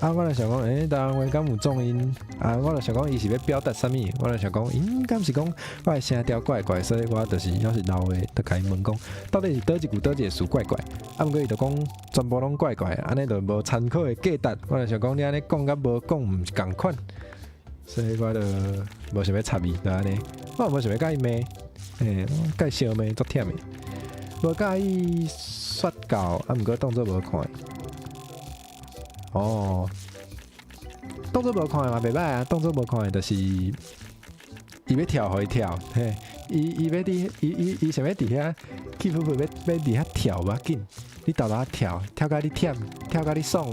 [SPEAKER 1] 啊，我就想講，欸，台灣話敢有重音？啊，我就想講伊是欲表達啥物？我就想講，𪜶敢是講我的聲調怪怪，所以我就是猶是老話，就共伊問講，到底是佗一句佗一个詞怪怪？啊，毋過伊就講全部攏怪怪，按呢就無參考的價值。我就想講你按呢講佮無講毋是仝款，所以我就無想欲插伊，就按呢，我無想欲共伊罵，欸，共伊相罵足忝的，無佮意說教，啊，毋過當做無看。哦，當做無看嘛袂䆀啊，當做無看的就是伊欲跳，予伊跳，嘿，伊伊欲佇伊伊伊想欲佇遐起伏伏欲欲佇遐跳無要緊，你沓沓跳，跳甲你忝，跳甲你爽，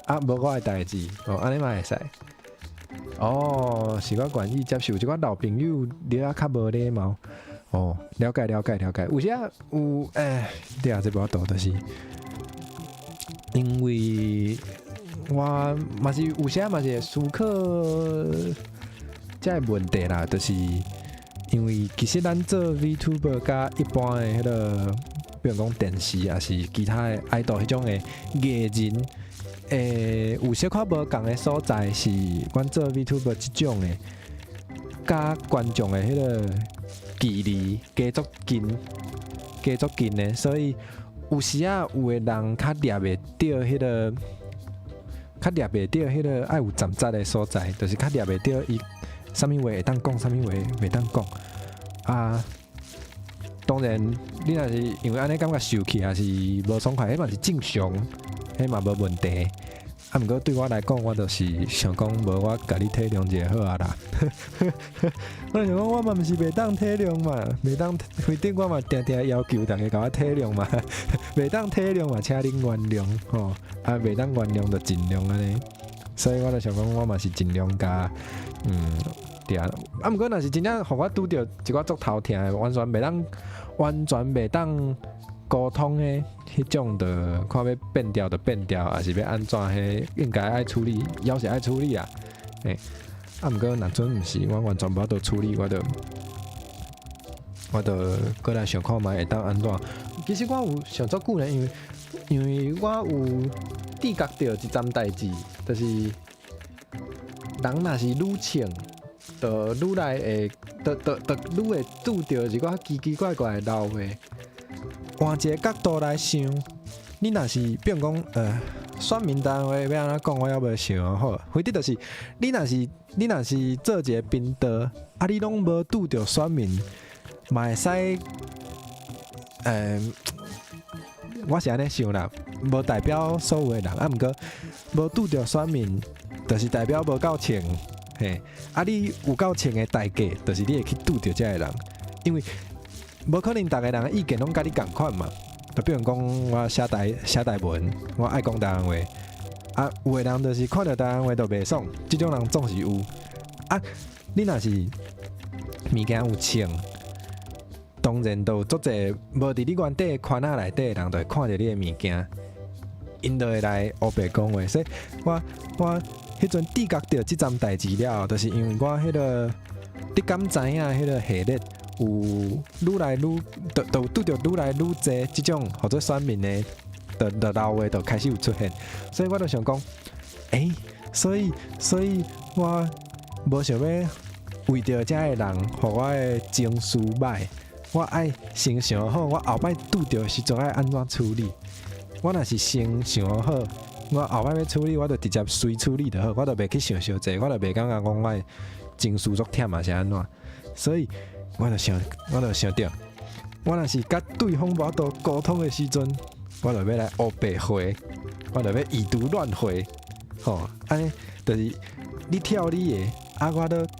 [SPEAKER 1] 啊，無我的代誌，哦，按呢嘛會使。哦，是我願意接受這寡老朋友，你啊較無禮貌。哦，了解了解了解，有時啊有，欸，對啊，這無法度，就是因為我嘛是有時嘛是會思考這个問題啦，就是因為其實咱做 VTuber 佮一般的彼個，比如講電視抑是其他的 idol 彼種的藝人，欸，有小可無仝的所在是，阮做 VTuber 這種的，佮觀眾的彼個距離加足近，加足近的，所以有時仔有的人較掠袂著彼個，較掠袂著彼個愛有站節的所在，就是較掠袂著伊啥物話會當講，啥物話袂當講。啊，當然，你若是因為按呢感覺受氣，抑是無爽快，彼嘛是正常，彼嘛無問題。啊，毋過對我來講，我就是想講，無我共你體諒一下好啊啦。我想講，我嘛毋是袂當體諒嘛，袂當非得我嘛定定要求逐家共我體諒嘛，袂當體諒嘛，請恁原諒吼。啊，袂當原諒就盡量按呢。所以我就想講，我嘛是盡量共，對啊。啊，毋過若是真正予我拄著一寡足頭疼的，完全袂當溝通的彼種，就看欲變調就變調，抑是欲按怎，彼應該愛處理，猶是愛處理啊。欸，啊，毋過若陣毋是，我完全無法度處理，我就閣來想看覓會當按怎。其實我有想足久呢，因為我有知覺著一欉代誌，就是人若是愈穿，就愈來會，就就就愈會拄著一寡奇奇怪怪的老話。換一個角度來想，你若是比如講，選民單位欲按怎講，我猶無想好。反正就是，你若是做一個頻道，啊，你攏無拄著選民，嘛會使，我是按呢想啦，無代表所有的人，啊，毋過無拄著選民，就是代表無夠穿，嘿，啊，你有夠穿的代價，就是你會去拄著這个人，因為無可能逐個人的意見攏佮你仝款嘛。就比如講，我寫台文，我愛講台灣話，啊，有的人就是看著台灣話就袂爽，這種人總是有。啊，你若是物件有穿，當然就有足濟無佇你原底圈仔內底的人，就會看著你的物件，𪜶就會來烏白講話。所以我彼陣知覺著這欉代誌了後，就是因為我彼個你敢知影彼個系列有愈來愈，就拄著愈來愈濟這種號做選民的，就老話就開始有出現，所以我就想講，欸，所以我無想欲為著遮个人，予我的情緒䆀，我愛先想好，我後擺拄著的時陣愛按怎處理。我若是先想好，我後擺欲處理，我就直接隨處理就好，我就袂去想傷濟，我就袂感覺講我的情緒足忝抑是按怎。所以我就想著，我若是佮對方無法度溝通的時陣，我就欲來烏白回，我就欲已讀亂回，吼，按呢就是你跳你的，啊，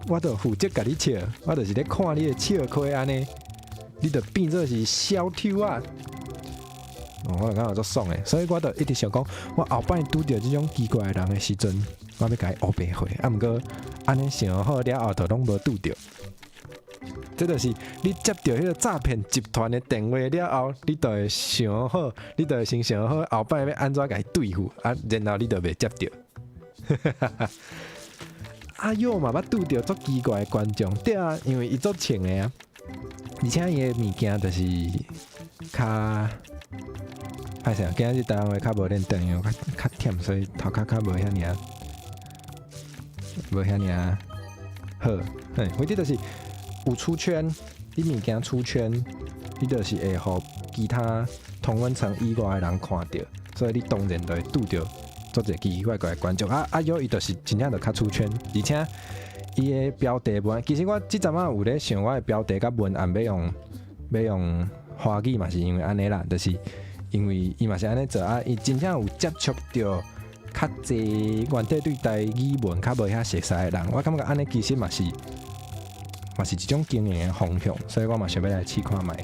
[SPEAKER 1] 我都負責共你笑，我就是咧看你的笑虧按呢，你就變做是小丑啊！哦，我就感覺足爽的，所以我就一直想講，我後擺拄著這種奇怪的人的時陣，我欲共伊烏白回，啊，毋過按呢想好了後，就攏無拄著。這就是你接著彼個詐騙集團的電話了後，你就會想好，你就會先想好後擺欲按怎共伊對付，啊，然後你就袂接著。阿勇嘛捌拄著足奇怪的觀眾，對啊，因為伊足穿的啊，而且伊的物件就是較歹勢，今仔日台灣話較無練轉，因為較較忝，所以頭殼較無遐爾啊，無遐爾啊好。嘿，反正就是有出圈，你物件出圈，你就是會予其他同溫層以外的人看著，所以你當然就會拄著足濟奇奇怪怪的觀眾。啊啊，有伊就是真正就較出圈，而且伊的標題文，其實我這陣仔有咧想，我的標題佮文案欲用華語嘛，是因為按呢啦，就是因為伊嘛是按呢做啊，伊真正有接觸著較濟原底對台語文較無遐熟似的人，我感覺按呢其實嘛是一種經營的方向，所以我嘛想欲來試看覓。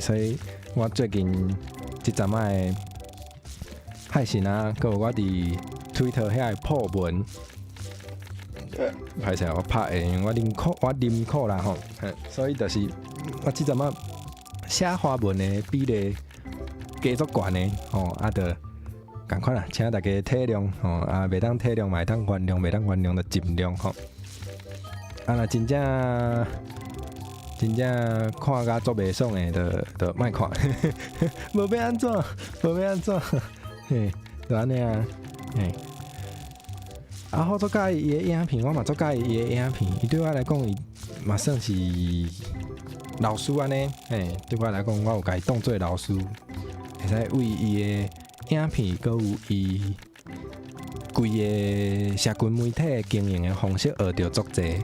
[SPEAKER 1] 所以我最近這陣仔的海神啊，閣有我佇 Twitter 遐的 po 文，歹勢我拍的，因為我啉苦啦吼，所以就是我這陣仔寫華文的比例加足懸的吼，啊，就仝款啦，請大家體諒吼，啊，袂當體諒嘛會當原諒，袂當原諒就盡量吼。啊，若真正真正看甲足袂爽的，就莫看，無欲按怎，無欲按怎，嘿，就按呢啊，嘿。啊，我足佮意伊的影片，我嘛足佮意伊的影片。伊對我來講，伊嘛算是老師按呢，嘿，對我來講，我有共伊當做老師，會使為伊的影片，閣有伊規個社群媒體的經營的方式學著足濟。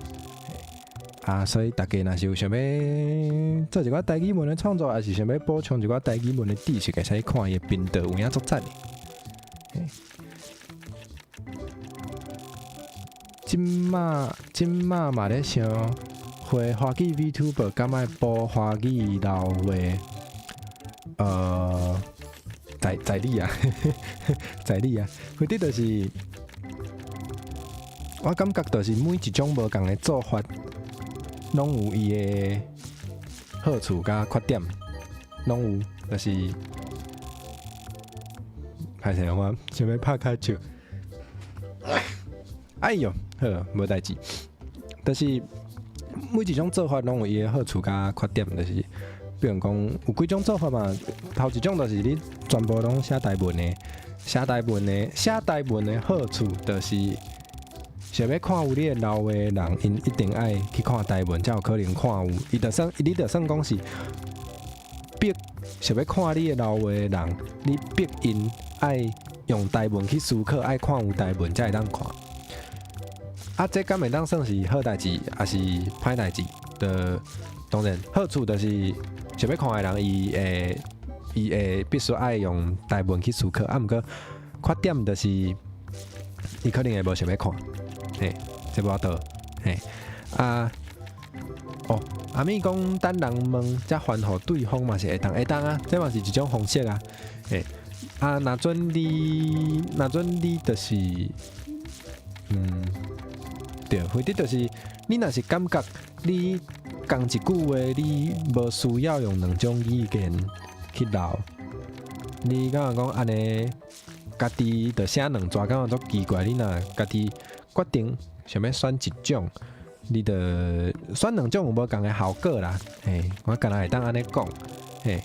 [SPEAKER 1] 啊，所以大家若是有想欲做一寡台語文的創作，抑是想欲補充一寡台語文的知識，會使看伊的頻道，有影足讚的。嘿，這馬嘛咧想，會華語 VTuber 敢愛補華語老話？在你啊，在你啊，反正就是，我感覺就是每一種無仝的做法，攏有伊的好處佮缺點，攏有，就是歹勢，我想欲拍跤手。哎喲，好，無代誌。就是每一種做法攏有伊的好處佮缺點，就是比如講有幾種做法嘛。頭一種就是你全部攏寫台文的，寫台文的好處就是想欲看有你的老話的人，𪜶一定愛去看台文，才有可能看有。伊就算，你就算講是逼想欲看你的老話的人，你逼𪜶愛用台文去思考，愛看有台文才會當看。啊，這敢會當算是好代誌，抑是歹代誌？就當然好處就是想欲看的人，伊會必須愛用台文去思考。啊，毋過缺點就是伊可能會無想欲看。嘿，這無法度，嘿，啊，哦，阿咪講等人問才還予對方嘛是會當會當啊，這嘛是一種方式啊，嘿，啊，若準你就是，對，或者就是你若是感覺你仝一句話，你無需要用兩種語言去嘮，你感覺講按呢，家己就寫兩逝，感覺足奇怪，你若家己決定想欲選一種，你就選兩種有無仝的效果啦。嘿，我敢若會當按呢講，嘿，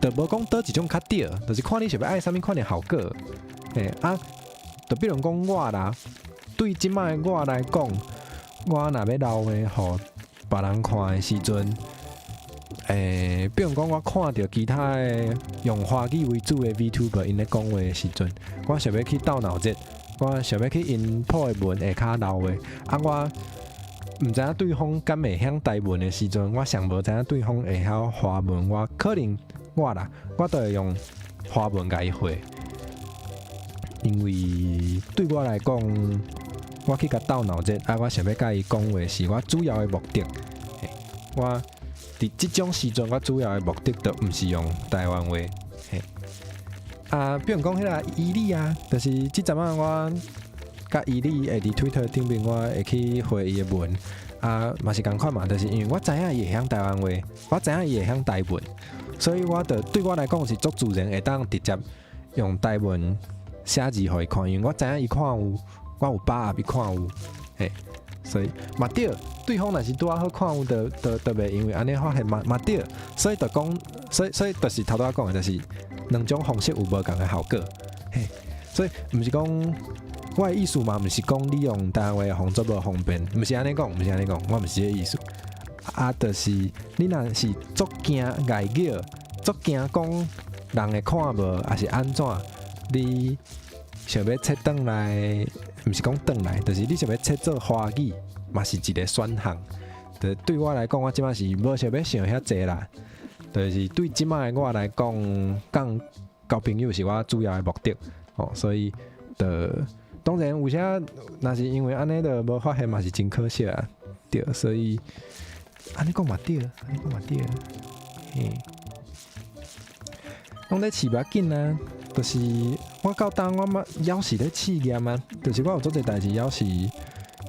[SPEAKER 1] 就無講佗一種較對，就是看你想欲愛啥物款的效果。嘿啊，就比如講我啦，對這擺的我來講，我若欲留話予別人看的時陣，比如講我看著其他的用華語為主的 VTuber 𪜶咧講話的時陣，我想欲去鬥腦熱，我想欲去𪜶 po 的文下跤留話，啊，我毋知影對方敢會曉台文的時陣，我上無知影對方會曉華文，我可能我啦，我都會用華文共伊回，因為對我來講，我去共鬥腦熱，啊，我想欲共伊講話是我主要的目的，我佇這種時陣，我主要的目的就毋是用台灣話，嘿。啊，比如講彼個伊利啊，就是這陣仔我佮伊利會佇 Twitter 頂面，我會去回伊的文，啊，嘛是仝款嘛，就是因為我知影伊會曉台灣話，我知影伊會曉台文，所以我就對我來講是足自然會當直接用台文寫字予伊看，因為我知影伊看有，我有把握伊看有，嘿，所以嘛對，對方若是拄仔好看有，就袂因為按呢發現嘛嘛對，所以就講，所以就是頭拄仔講的，就是兩種方式有無仝的效果。嘿，所以毋是講我的意思嘛，毋是講你用台灣話予足無方便，毋是按呢講，毋是按呢講，我毋是這个意思。啊，就是你若是足驚礙叫，足驚講人會看無，抑是按怎，你想欲切轉來，毋是講轉來，就是你想欲切做華語，嘛是一個選項。就對我來講，我這擺是無想欲想遐濟啦。就是對這擺的我來講，講交朋友是我主要的目的，哦，所以就當然有啥，若是因為按呢就無發現嘛是真可惜啊，對，所以按呢講嘛對，按呢講嘛對，嘿，攏咧試無要緊啊，就是我到當我嘛猶是咧試驗啊，就是我有足濟代誌，猶是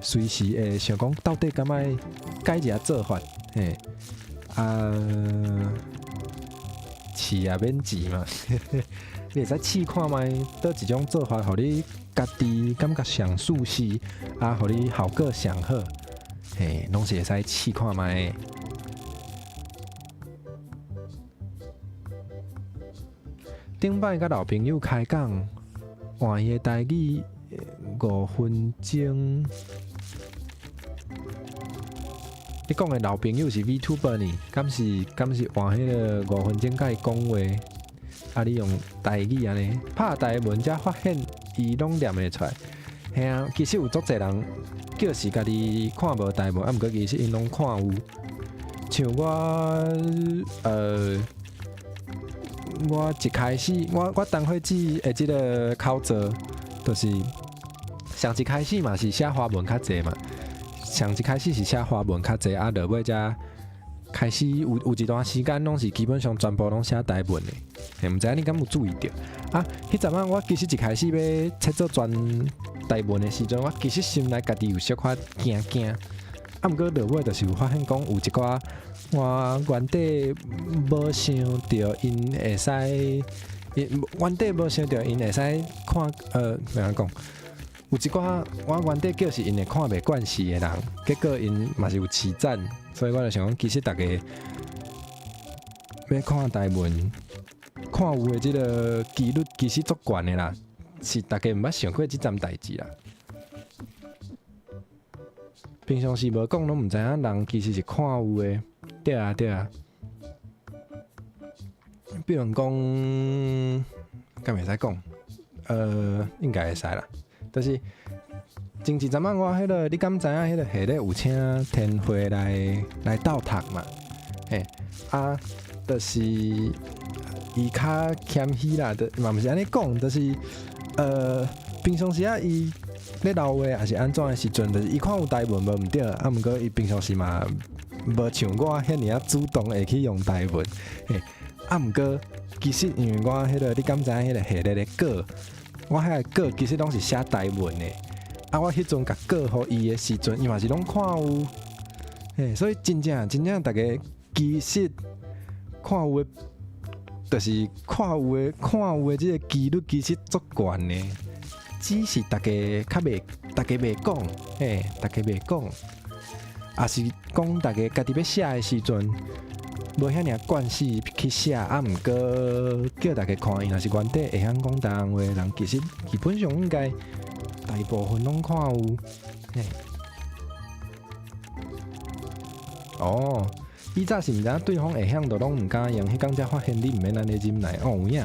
[SPEAKER 1] 隨時會想講到底敢愛改一下做法，嘿，啊，試也免錢嘛，你會使試看覓，佗一種做法，予你家己感覺上舒適，啊，予你效果上好，嘿，攏是會使試看覓。頂擺佮老朋友開講，換伊的台語5分鐘。你講的老朋友是 VTuber 呢？敢是敢是換彼个五分鐘佮伊講話？啊，你用台語按呢拍台文，才發現伊攏念會出來。嘿啊，其實有足濟人叫是家己看無台文，啊，毋過其實𪜶攏看有。像我，我一開始，我當伙子的這个口座，就是上一開始嘛是寫華文較濟嘛。上一開始是寫華文較濟，啊，落尾才開始有一段時間攏是基本上全部攏寫台文的。嘿，毋知影你敢有注意著？啊，彼陣仔我其實一開始欲切做全台文的時陣，我其實心內家己有小可驚驚。啊，毋過落尾就是有發現講有一寡我原底無想著𪜶會使，原底無想著𪜶會使看，欲按怎講？有一寡我原底叫是𪜶會看袂慣勢的人，結果𪜶嘛是有揤讚，所以我就想講，其實逐家欲看台文，看有的這个幾率其實足懸的啦，是逐家毋捌想過這層代誌啦。平常時無講，攏毋知影人其實是看有的，對啊對啊。比如講，敢會使講？應該會使啦。就是前一陣仔我彼个，你敢知影彼个下咧有請天會來鬥讀嘛？嘿，啊，就是伊較謙虛啦，就嘛毋是按呢講，就是平常時啊，伊咧留話抑是按怎的時陣，就是伊看有台文無毋對，啊，毋過伊平常時嘛無像我遐爾仔主動會去用台文，嘿，啊，毋過其實因為我彼个，你敢知影彼个下咧咧稿？我彼个稿其實攏是寫台文的，啊，我彼陣共稿予伊的時陣，伊嘛是攏看有，嘿，所以真正真正逐家其實看有的，就是看有的看有的這个幾率其實足懸的，只是逐家較袂，逐家袂講，嘿，逐家袂講，抑是講逐家家己欲寫的時陣。無遐爾慣勢去寫，啊，毋過叫逐家看，伊若是原底會曉講台灣話的人，其實基本上應該大部分攏看有。嘿。哦，以早是毋知影對方會曉，就攏毋敢用，彼工才發現你毋免按呢忍耐。哦，有影。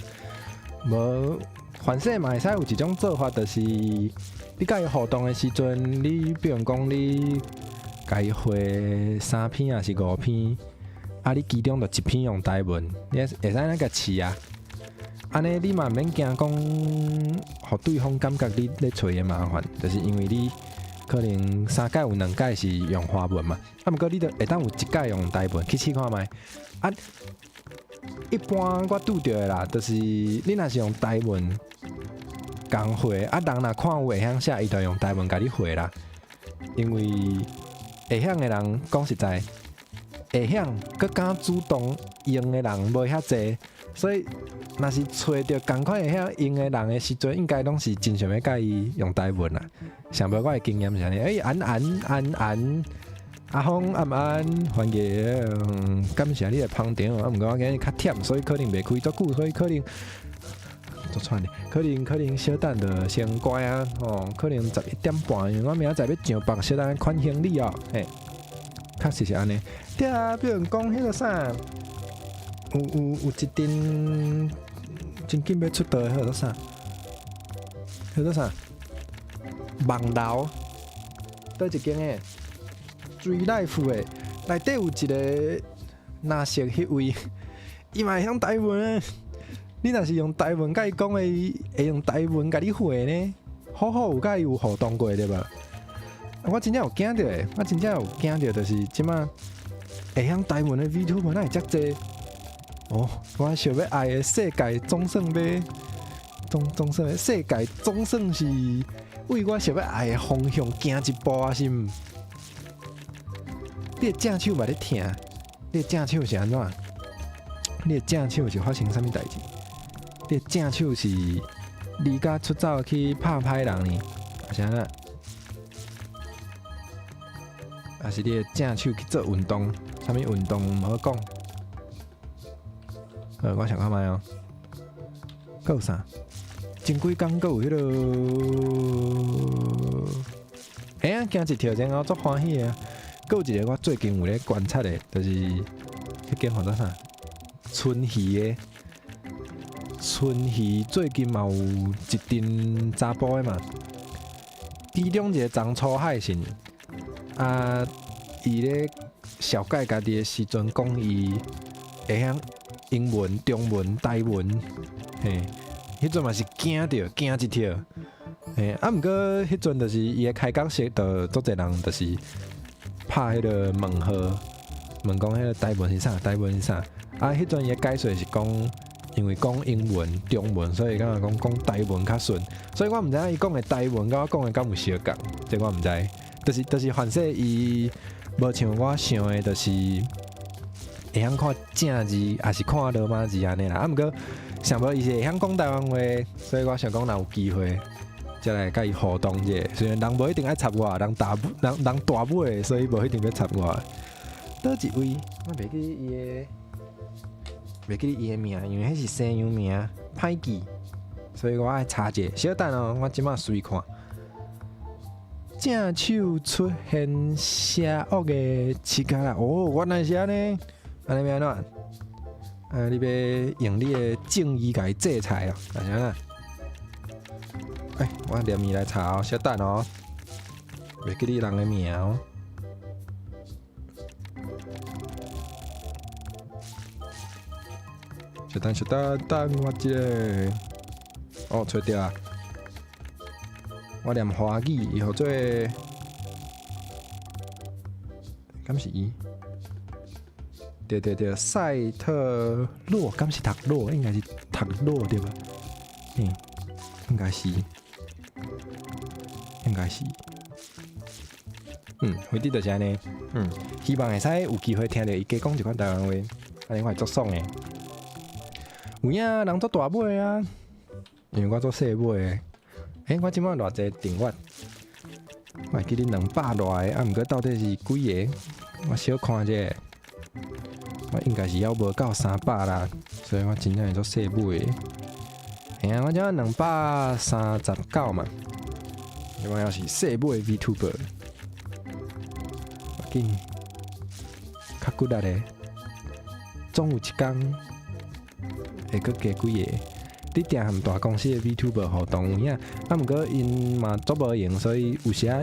[SPEAKER 1] 無，反正嘛會使有一種做法，就是你佮伊互動的時陣，你比如講你共伊回三篇抑是五篇。啊！你其中就一篇用台文，你會使按呢共試啊。按呢你嘛毋免驚講，予對方感覺你咧揣伊麻煩，就是因為你可能三擺有兩擺是用華文嘛。啊，毋過你著會當有一擺用台文去試看覓。啊，一般我拄著的啦，就是你若是用台文共回，啊，人若看有會曉寫，伊就用台文共你回啦。因為會曉的人講實在。會曉閣敢主動用的人無遐濟，所以若是揣著仝款會曉用的人的時陣，應該攏是真想欲共伊用台文啦。上無我的經驗是按呢，欸，安安安安，阿峰暗安，歡迎，感謝你的捧場。啊，毋過我今日較忝，所以可能袂開足久，所以可能足喘的，可能小等就先關啊，吼，可能11點半，因為我明仔載欲上班，小等款行李哦，嘿，確實是按呢。對啊，比如講彼個啥，有一陣真緊欲出道的，彼個做啥？彼個做啥？網樓，佗一間的？追 life 的，內底有一個藍色彼位，伊嘛會曉台文。你若是用台文共伊講的，伊會用台文共你回呢。好好有共伊有互動過對無？我真正有驚著的，我真正有驚著，就是這馬會曉台文的 VTuber 哪會遮濟？哦，我想欲愛的世界總算欲總算世界總算是為我想欲愛的方向行一步啊！是毋？你的正手嘛咧疼？你的正手是按怎？你的正手是發生啥物代誌？你的正手是離家出走去拍歹人呢？抑是按怎？抑是你的正手去做運動？啥物運動毋好講。我想看覓哦。閣有啥？前幾工閣有彼个，哎呀，驚一跳，然後足歡喜的。閣有一個我最近有咧觀察的，就是彼間號做啥？春魚的春魚最近嘛有一陣查埔的嘛，其中一個張楚海信，啊，伊咧紹介家己的時陣，講伊會曉英文、中文、台文，嘿，彼陣嘛是驚著，驚一跳，嘿，啊，毋過彼陣就是伊的開講式，就足濟人就是拍彼个問號，問講彼个台文是啥？台文是啥？啊，彼陣伊的解說是講，因為講英文、中文，所以感覺講講台文較順，所以我毋知影伊講的台文佮我講的敢有相仝，這我毋知。就是凡勢伊無像我想的，就是會曉看正字，抑是看羅馬字按呢啦。啊，毋過上無伊是會曉講台灣話，所以我想講若有機會，才來共伊互動者。雖然人無一定愛插我，人大人人大尾，所以無一定欲插我。佗一位，我袂記伊的，袂記伊的名，因為彼是西洋名，歹記，所以我愛查者。小等哦，我這馬隨看。正手出現邪惡的刺客啦！哦，原來是按呢，按呢欲按怎？啊，你欲用你的正義共伊制裁哦，抑是按怎？哎，我連伊來查哦，小等哦，袂記你人的名哦。小等，小等，等我一下。哦，揣著啊！我念華語，伊號做，敢是伊？對對對，賽特洛，敢是讀洛？應該是讀洛對吧？嗯，應該是，應該是。嗯，反正就是按呢。嗯，希望會使有機會聽著伊加講一寡台灣話，按呢我會足爽的。有影人足大尾啊，因為我足細尾的。欸，我這擺偌濟訂閱？我會記得200外个，啊，毋過到底是幾个？我小看者，我應該是猶無夠300啦，所以我真正會足細尾的。嘿啊，我這擺239嘛，我猶是細尾 VTuber。緊，較骨力的，總有一工會閣加幾个。你定和大公司的 VTuber 互動有影，啊，毋過𪜶嘛足無閒，所以有時仔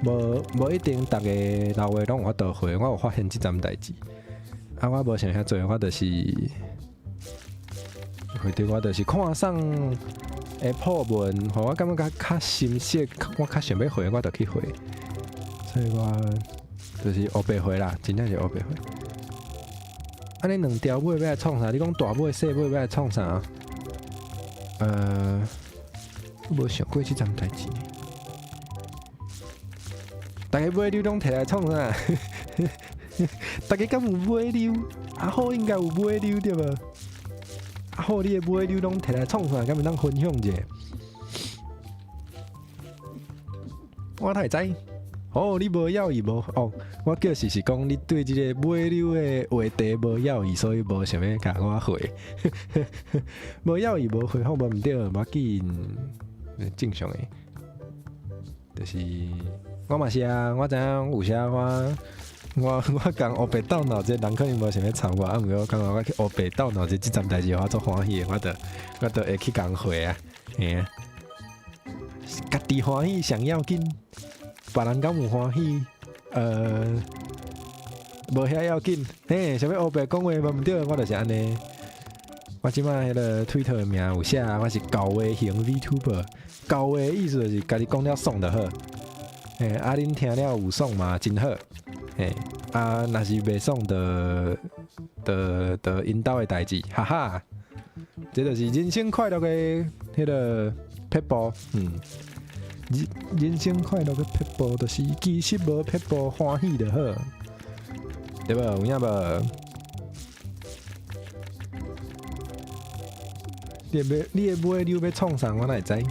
[SPEAKER 1] 𪜶無一定逐个留話攏有法度回。我有發現這層代誌，啊，我無想遐濟，我就是，或者我就是看啥會 po 文，予我感覺較心適，我較想欲回，我就去回。所以我就是烏白回啦，真正是烏白回。按呢兩條尾欲來創啥？你講大尾細尾欲來創啥？無想過這層代誌。逐家尾溜攏提來創啥？逐家敢有尾溜？阿好應該有尾溜對無？啊好，你的尾溜攏提來創啥？敢會當分享者？我哪會知？哦，你無要伊無哦，我叫是是講你對這个尾溜的話題無要意，所以無想欲共我回。無要意無回覆無毋對，無要緊，正常的。就是我嘛是啊，我知影有時我我我共烏白鬥腦這人可能無想欲插我，啊毋過我感覺我去烏白鬥腦這這陣代誌，我足歡喜的，我就我就會去共回啊，嘿啊，家己歡喜上要緊。別人敢有歡喜？無遐要緊。嘿，啥物烏白講話無毋對，我就是按呢。我這擺彼个推特的名有寫，我是厚話型 VTuber。厚話意思就是家己講了爽就好。嘿，啊恁聽了有爽嘛，真好。嘿，啊若是袂爽就就就𪜶兜的代誌，哈哈。這就是人生快樂的彼个撇步，嗯。人人生快樂的撇步，就是其實無撇步，歡喜就好，對無？有影無？你的你的尾溜欲創啥？我哪會知？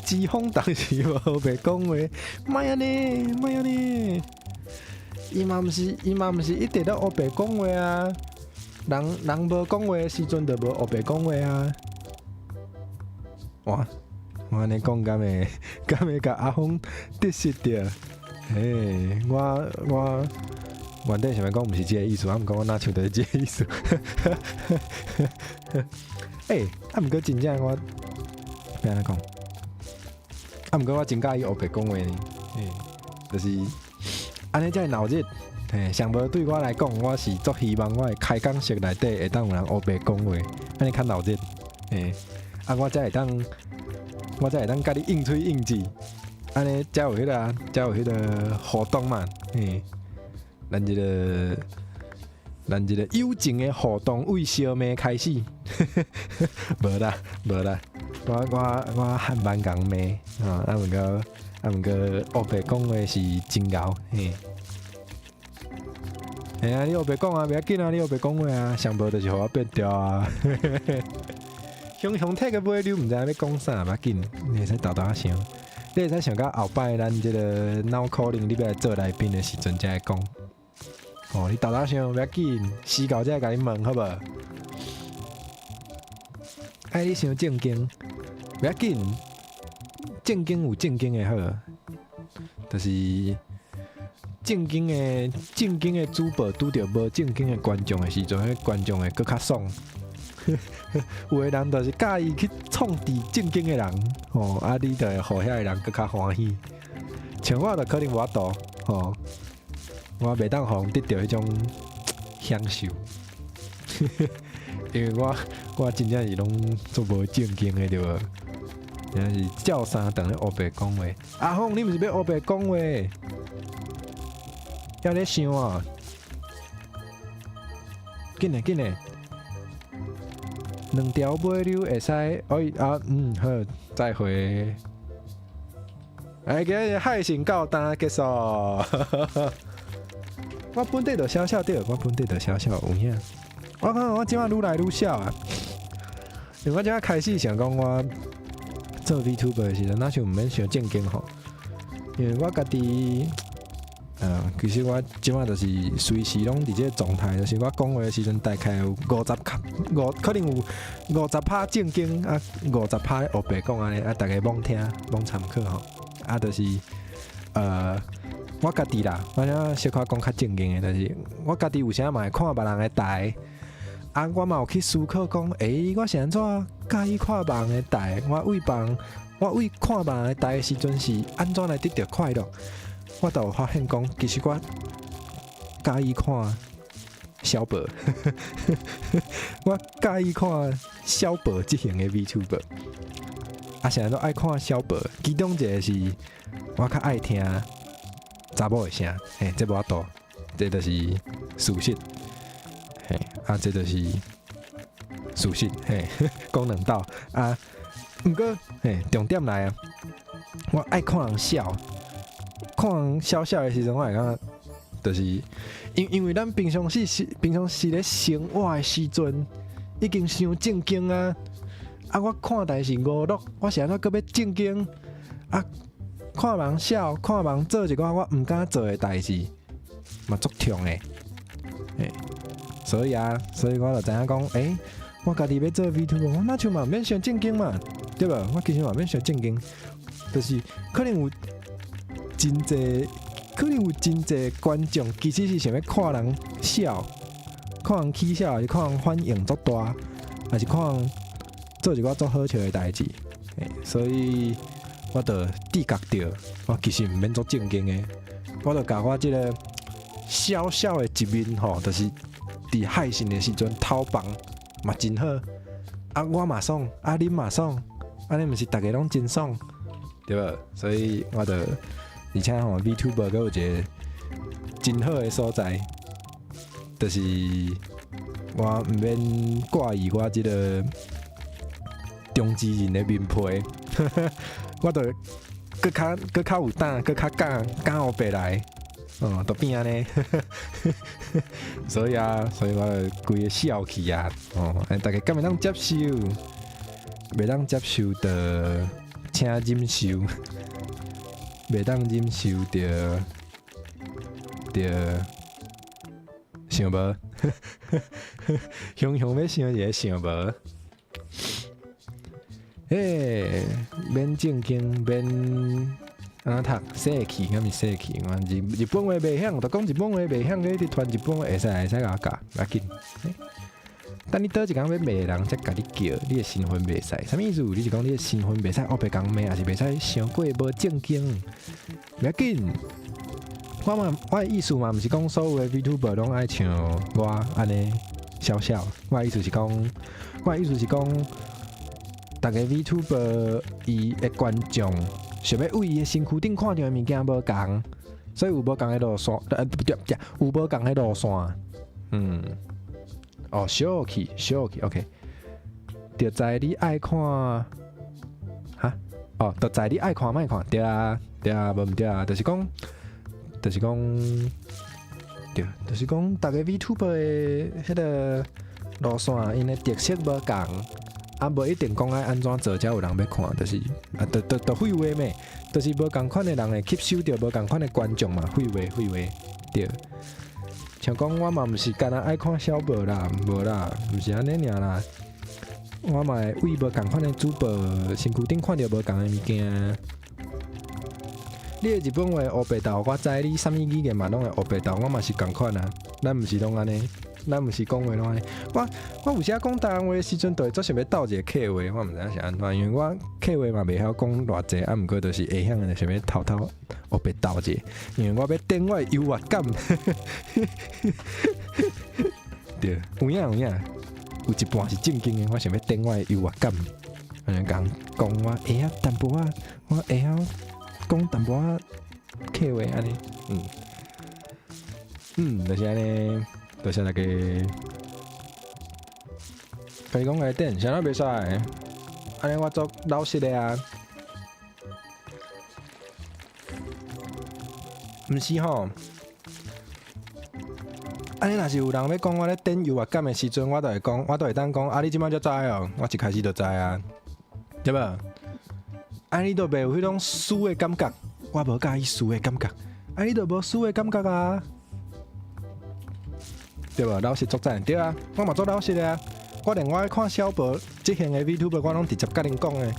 [SPEAKER 1] 疾風當時無白講話，莫按呢，莫按呢。伊嘛毋是，伊嘛毋是一直咧烏白講話啊。人人無講話的時陣，就無烏白講話啊。哇！我按呢講，敢會敢會共阿峰得失著？嘿，我我原底想欲講，毋是這个意思，啊，毋過我若像就是這个意思。欸，啊，毋過真正我欲按怎講？啊，毋過我真佮意烏白講話呢，嘿，就是按呢才會鬧熱。嘿，上無對我來講，我是足希望我的開講室內底會當有人烏白講話，按呢較鬧熱。嘿。啊，我才會當，我才會當佮你應喙應舌，按呢才有彼个，才有彼个互動嘛，嘿，咱這个，咱這个友情的互動為相罵開始，無啦，無啦，我我我還蠻共罵，啊，啊毋過，啊毋過，烏白講話是真𠢕，嘿，嘿啊，你烏白講啊，袂要緊啊，你烏白講話啊，上無就是予我變調啊。雄雄提个尾溜，毋知影欲講啥，無要緊，你會使沓沓仔想，你會使想到後擺咱這个腦可能你欲來做來賓的時陣才會講。哦，你沓沓想，袂要緊，時到才會共你問好無？愛你傷正經，袂要緊，正經有正經的好，就是正經的正經的主播拄著無正經的觀眾的時陣，彼觀眾會閣較爽。有的人就是佮意去創治正經的人，吼，啊，你就會予遐个人閣較歡喜。像我就可能無法度，吼，我袂當予人得著彼種享受，因為我我真正是攏做無正經的，對無？真正是照三頓咧烏白講話。阿峰，你毋是欲烏白講話？猶咧想啊？緊來緊來！兩條尾溜會使，哎啊，嗯，好，再會。哎，今日海神到單結束。我本底就小小對，我本底就小小有影。我感覺我這擺愈來愈痟啊。因為我這擺開始想講，我做 VTuber 的時陣，若像毋免傷正經吼。因為我家己，其實我這擺就是隨時攏佇這个狀態，就是我講話的時陣，大概有五十五，可能有50%正經啊，50%烏白講按呢，啊，逐家罔聽罔參考吼。啊，就是我家己啦，我這小可講較正經的，就是我家己有時嘛會看別人的台，啊，我嘛有去思考講，欸，我是按怎佮意看別人的台？我為別人，我為看別人的台的時陣是按怎來得著快樂？我就有發現講，其實我佮意看小寶，我佮意看小寶這型的 VTuber。啊，啥都愛看小寶，其中一个是我較愛聽查某的聲，嘿，這無法度，這就是事實，嘿，啊，這就是事實，嘿，講兩道啊。毋過，嘿，重點來啊，我愛看人笑。看人笑笑的時陣，我會感覺，就是因為咱平常時咧生活的時陣已經傷正經啊，啊我看代是娛樂，我是按怎閣欲正經？啊，看人笑，看人做一寡我毋敢做的代誌，嘛足痛的，欸，所以啊，所以我就知影講，欸，我家己欲做 VTuber，我若像嘛毋免傷正經嘛，對無？我其實嘛毋免傷正經，就是可能有真濟，可能有真濟觀眾其實是想欲看人笑，看人起笑，還是看人反應足大，還是看人做一寡足好笑的代誌，欸，所以我就自覺著，我其實毋免足正經的，我就共我這个小小的一面吼，就是佇海信的時陣偷放嘛真好，啊我嘛爽，啊恁嘛爽，按呢毋是逐家攏真爽，對無？所以我就，而且吼，VTuber 閣有一个真好的所在，就是我毋免掛意我這个中之人的面皮，我就閣較有膽，閣較敢烏白來，哦，就變按呢。所以啊，所以我就規个笑去啊，哦，逐家敢會當接受？袂當接受就請忍受，袂當忍受就就想無，雄雄欲想一个想無。欸，免正經，免按怎讀？細氣，敢是細氣？我日本話袂曉，就講日本話袂曉，一直傳日本話會使會使共我教，無要緊。等你佗一工欲罵人，才共你叫，你的身份袂使，啥物意思？你是講你的身份袂使烏白共罵，抑是袂使傷過無正經？無要緊。我嘛，我的意思嘛，毋是講所有的 VTuber 攏愛像我按呢痟痟。我的意思是講，逐个 VTuber 伊的觀眾想欲為伊的身軀頂看著的物件無仝，所以有無仝的路線，不對，有無仝的路線。嗯，哦，小氣小氣，OK，就知你愛看，哈？哦，就知你愛看莫看，對啊，對啊，無毋對啊，就是講，對，就是講，逐个 VTuber 的彼个路線，𪜶的特色無仝。啊，無一定講愛按怎做才有人欲看，就是啊，就廢話咩？就是無仝款的人會吸收著無仝款的觀眾嘛，廢話廢話，對。像講我嘛毋是干焦愛看小寶啦，無啦，毋是按呢爾啦。我嘛會為無仝款的主播身軀頂看著無仝的物件。你的日本話烏白鬥，我知你啥物語言嘛攏會烏白鬥，我嘛是仝款啊。咱毋是攏按呢，咱毋是講話攏按呢。我有時仔講台灣話的時陣，就會足想欲鬥一个客話，我毋知影是按怎，因為我客話嘛袂曉講偌濟，啊，毋過就是會曉的，就想欲偷偷烏白鬥者，因為我欲展我的優越感。對，有影有影，有一半是正經的，我想欲展我的優越感，按呢共講我會曉淡薄仔，我會曉講淡薄仔客話按呢，嗯，嗯，就是按呢，多謝大家。家己講家己點，啥都袂使，按呢我足老實的啊。毋是吼，按呢若是有人欲講我咧展優越感的時陣，我就會講，我就會當講，啊，你這擺才知哦，我一開始就知啊，對無？按呢就袂有彼種輸的感覺，我無佮意輸的感覺，按呢就無輸的感覺啊，對無？老實足讚，對啊，我嘛足老實的啊，我連我愛看小寶這型的 VTuber，我攏直接共恁講的，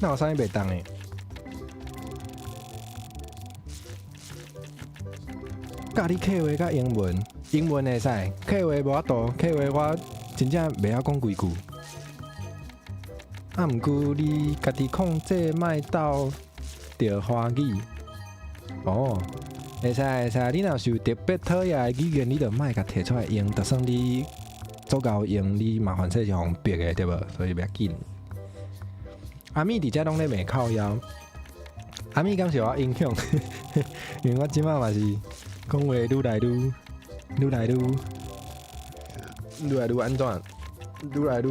[SPEAKER 1] 哪有啥物袂當的？教你客話佮英文，英文會使，客話無法度，客話我真正袂曉講幾句。啊，毋過你家己控制，莫鬥著華語。哦，會使會使，你若是有特別討厭的語言，你就莫共提出來用，就算你足𠢕用，你嘛反正是予人逼的，對無？所以袂要緊。阿米佇遮攏咧罵靠腰，阿米敢受我影響？因為我這擺嘛是講話愈來愈、愈來愈、愈來愈按怎？愈來愈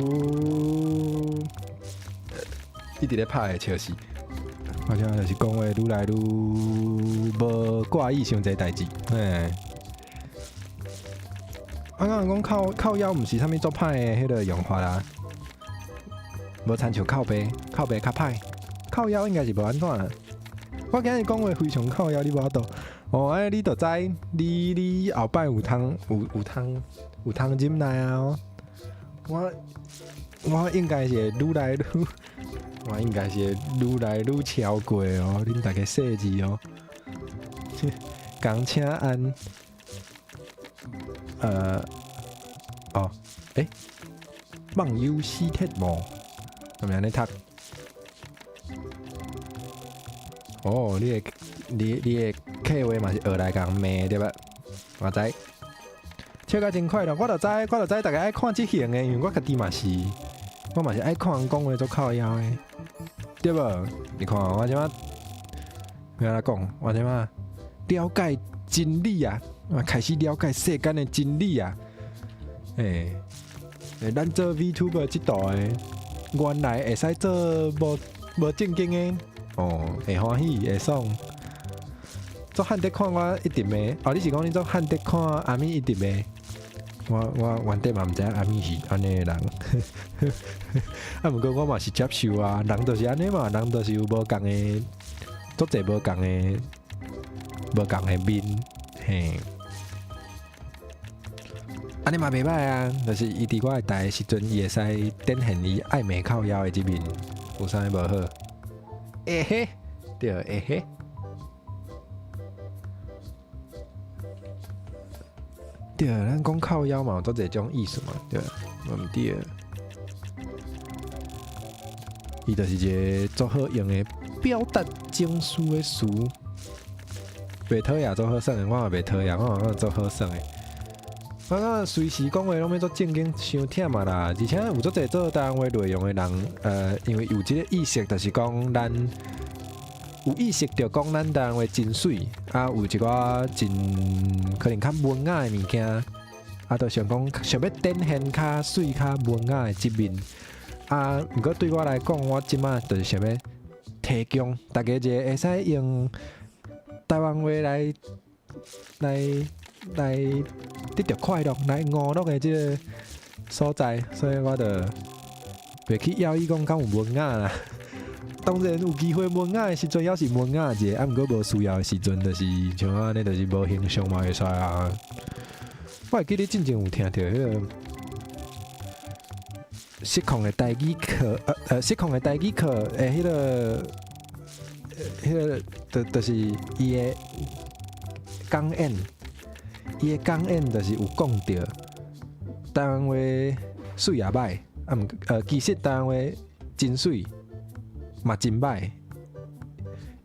[SPEAKER 1] 一直咧拍的笑死。我這就是講話愈來愈無掛意傷濟代誌，嘿。啊，敢講靠靠腰毋是啥物足歹的彼個用法啊，無親像靠背，靠背較歹，靠腰應該是無按怎啦。我今日講話非常靠腰，你無法度。哦，哎，你就知，你後擺有通有有通有通忍耐啊！我應該是會愈來愈，我應該是會愈來愈超過哦，恁大家細緻哦。共請按，哦，欸，網友死鐵無，係咪按呢讀？哦，你的你的客話嘛是學來共罵對吧？我知，笑甲真快樂，我就知，我就知大家愛看這型的，因為我家己嘛是，我嘛是愛看人講話足靠腰的，對無？你看我這擺，欲按怎講？我這擺了解真理啊，我開始了解世間的真理啊！欸，咱做 VTuber 這道的，原來會使做無無正經的。哦，會歡喜會爽。足罕得看我一直罵，哦，你是講你足罕得看阿咪一直罵？我原底嘛毋知影阿咪是按呢的人，啊，毋過我嘛是接受啊，人就是按呢嘛，人就是有無仝的，足濟無仝的，無仝的面，嘿。按呢嘛袂歹啊，就是伊佇我的台的時陣，伊會使展現伊愛罵靠腰的這面，有啥物無好？會嘿，對，會嘿。對，咱講靠腰嘛，有足濟種意思嘛，對，毋對。伊就是一個足好用的表達情緒的詞。袂討厭足好耍的，我嘛袂討厭，我嘛感覺足好耍的。我感覺隨時講話攏欲足正經，傷忝啊啦！而且有足濟做台灣話內容的人，因為有這個意識，就是講咱有意識著講咱台灣話真媠，啊，有一寡真可能較文雅的物件，啊，就想講想欲展現較媠、較文雅的這面。啊，毋過對我來講，我這馬就是想欲提供大家一個會使用台灣話來來來得著快樂、來娛樂的這個所在，所以我就袂去要伊講敢有文雅啦。當然有機會文雅的時陣，猶是文雅一下，啊，毋過無需要的時陣，就是像按呢，就是無形象嘛會使啊。我會記得進前有聽著彼個失控的台語課，失控的台語課的彼個，彼個就是伊的講演，伊的講演就是有講著台灣話媠也歹，啊毋其實台灣話真媠嘛真歹，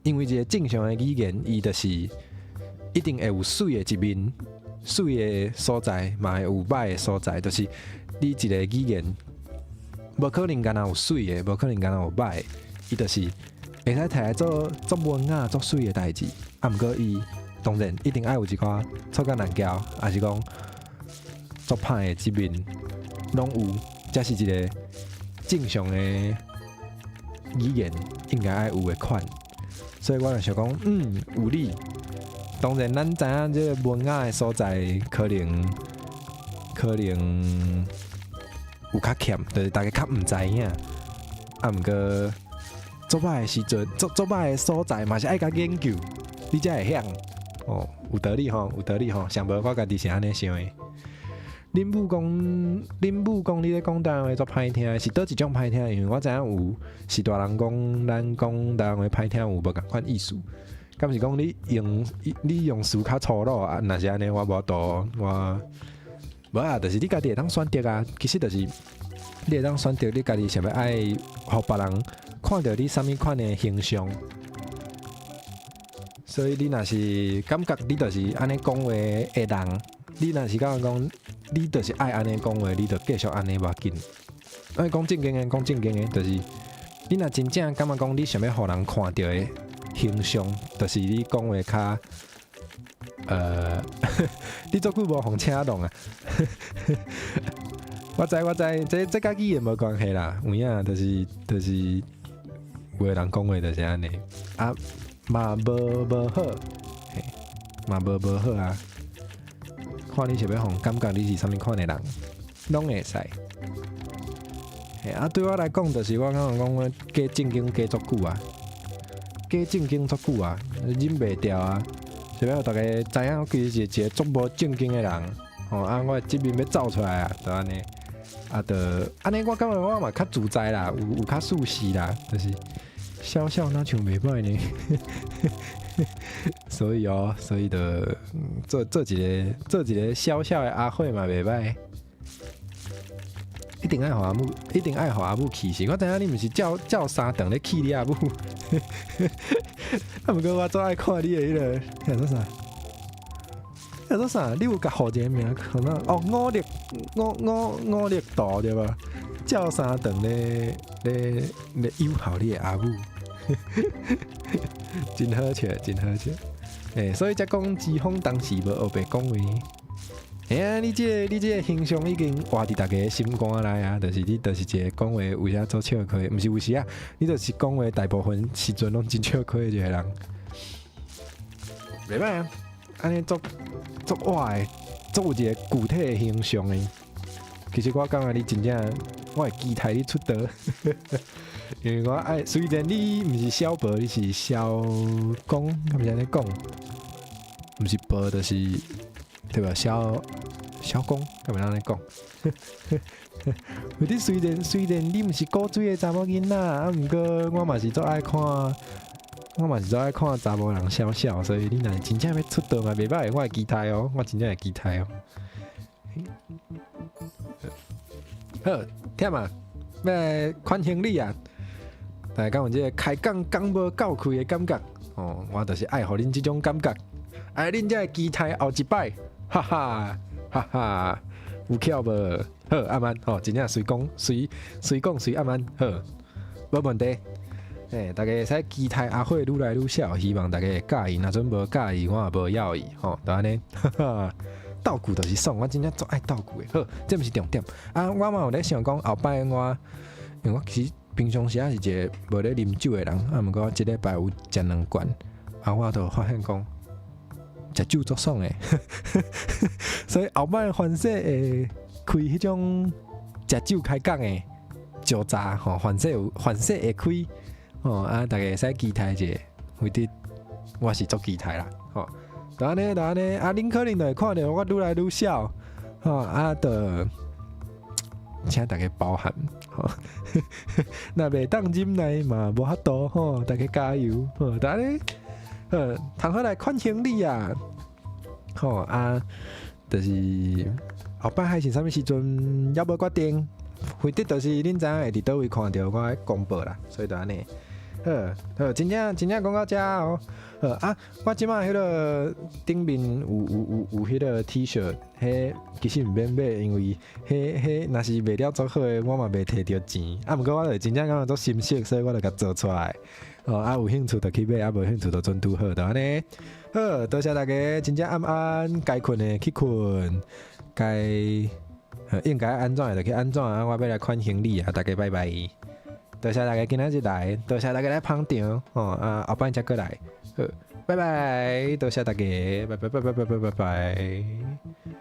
[SPEAKER 1] 因為一個正常的語言，伊就是一定會有媠的一面，媠的所在，嘛會有歹的所在，就是你一個語言無可能干焦有媠的，無可能干焦有歹的，伊就是會使摕來做足文雅、足媠的代誌。啊，毋過伊當然一定愛有一寡粗甲難教，抑是講足歹的這面，攏有，才是一個正常的語言應該愛有的款。所以我就想講，有理。當然，咱知影這個文雅的所在，可能可能有較欠，就是大家較毋知影。啊，毋過足歹的時陣，足足歹的所在，嘛是愛共研究，你才會曉。哦，有道理吼，有道理吼。上無我家己是按呢想的。恁母講，恁母講，你咧講台灣話足歹聽，是佗一種歹聽？因為我知影有是大人講，咱講台灣話歹聽有無仝款意思？敢是講你用詞較粗魯啊？若是按呢，我無法度，我無啊，就是你家己會當選擇啊。其實就是你會當選擇你家己想欲愛予別人看著你啥物款的形象。所以你若是感覺你就是按呢講話的人，你若是感覺講你就是愛按呢講話，你就繼續按呢無要緊。愛講正經的，講正經的，就是你若真正感覺講你想欲予人看著的形象，就是你講話較，你足久無予車弄啊！我知我知，這這佮語言無關係啦，有影就是就是，有的人講話就是按呢，啊嘛無無好，嘿，嘛無無好啊。看你是欲予人感覺你是啥物款的人，攏會使。嘿啊，對我來講，就是我感覺講我假正經假足久啊，假正經足久啊，忍袂牢啊。是欲予大家知影，我其實是一個足無正經的人。吼啊，我的這面欲走出來啊，就按呢。啊，就按呢，我感覺我嘛較自在啦，有較舒適啦，就是笑笑若像袂䆀呢。所以哦，所以就做一個小小的阿火嘛袂䆀。一定愛予阿母，一定愛予阿母氣死。我知影你毋是照三頓咧氣你阿母，啊，毋過我足愛看你的彼個，彼做啥？彼做啥？你有共予一個名，可能哦，五力圖對無？照三頓咧誘唬你的阿母，真好笑，真好笑。欸，所以才講之風當時無烏白講話。欸啊，你這個形象已經活佇大家心肝內啊，就是你就是一個講話有時足笑詼，毋是有時啊，你就是講話大部分時陣攏真笑詼的一個人。袂䆀啊，按呢足足活的，足有一個具體的形象的。其實我感覺你真正，我會期待你出道，因為我愛。雖然你毋是小寶，你是小公，敢毋是按呢講？毋是寶就是。對吧？小小公，敢毋按呢講？你雖然你毋是古錐的查某囡仔，啊，毋過我嘛是足愛看，我嘛是足愛看查某人痟痟，所以你若是真正欲出道嘛，袂䆀，我會期待哦，我真正會期待哦。好，忝啊，欲來款行李啊！大家敢有這个開講講無夠氣的感覺？哦，我就是愛予恁這種感覺，愛恁才會期待後一擺。哈哈哈哈，有巧無？好，暗安吼，真正隨講隨隨講隨暗安，好，無問題。欸，大家會使期待阿火愈來愈痟，希望大家會佮意，若準無佮意，我也無要伊吼，就按呢。哈哈，鬥句就是爽，我真正足愛鬥句的。好，這毋是重點。啊，我嘛有咧想講後擺我，因為我其實平常時仔是一個無咧啉酒的人，啊，毋過我這禮拜有食兩罐，啊，我就發現講，食酒足爽的，所以後擺凡勢會開彼種食酒開講的酒醡吼，凡勢有凡勢會開吼，啊，大家會使期待者，反正我是足期待啦，吼，就按呢，就按呢，啊，恁可能就會看著我愈來愈痟，吼，啊，就請大家包涵，吼，若袂當忍耐嘛，無法度吼，大家加油，吼，就按呢。好，通好來款行李啊！吼啊，就是後擺還是啥物時陣猶無決定，反正就是恁知影會佇佗位看著我的公報啦，所以就按呢。好，好，真正真正講到遮哦。好啊，我這擺彼个頂面有彼个 T-shirt，彼其實毋免買，因為彼若是賣了足好的，我嘛袂提著錢。啊，毋過我就真正感覺足心適，所以我就共做出來。哦，啊，有興趣就去買，啊，無興趣就準拄好，就按呢。好，多謝大家，真正暗暗，該睏的去睏，該應該按怎的就去按怎啊！我欲來款行李啊，大家拜拜。多謝大家今仔日來，多謝大家來捧場，哦啊，後擺才閣來。好，拜拜，多謝大家，拜拜拜拜拜拜拜拜。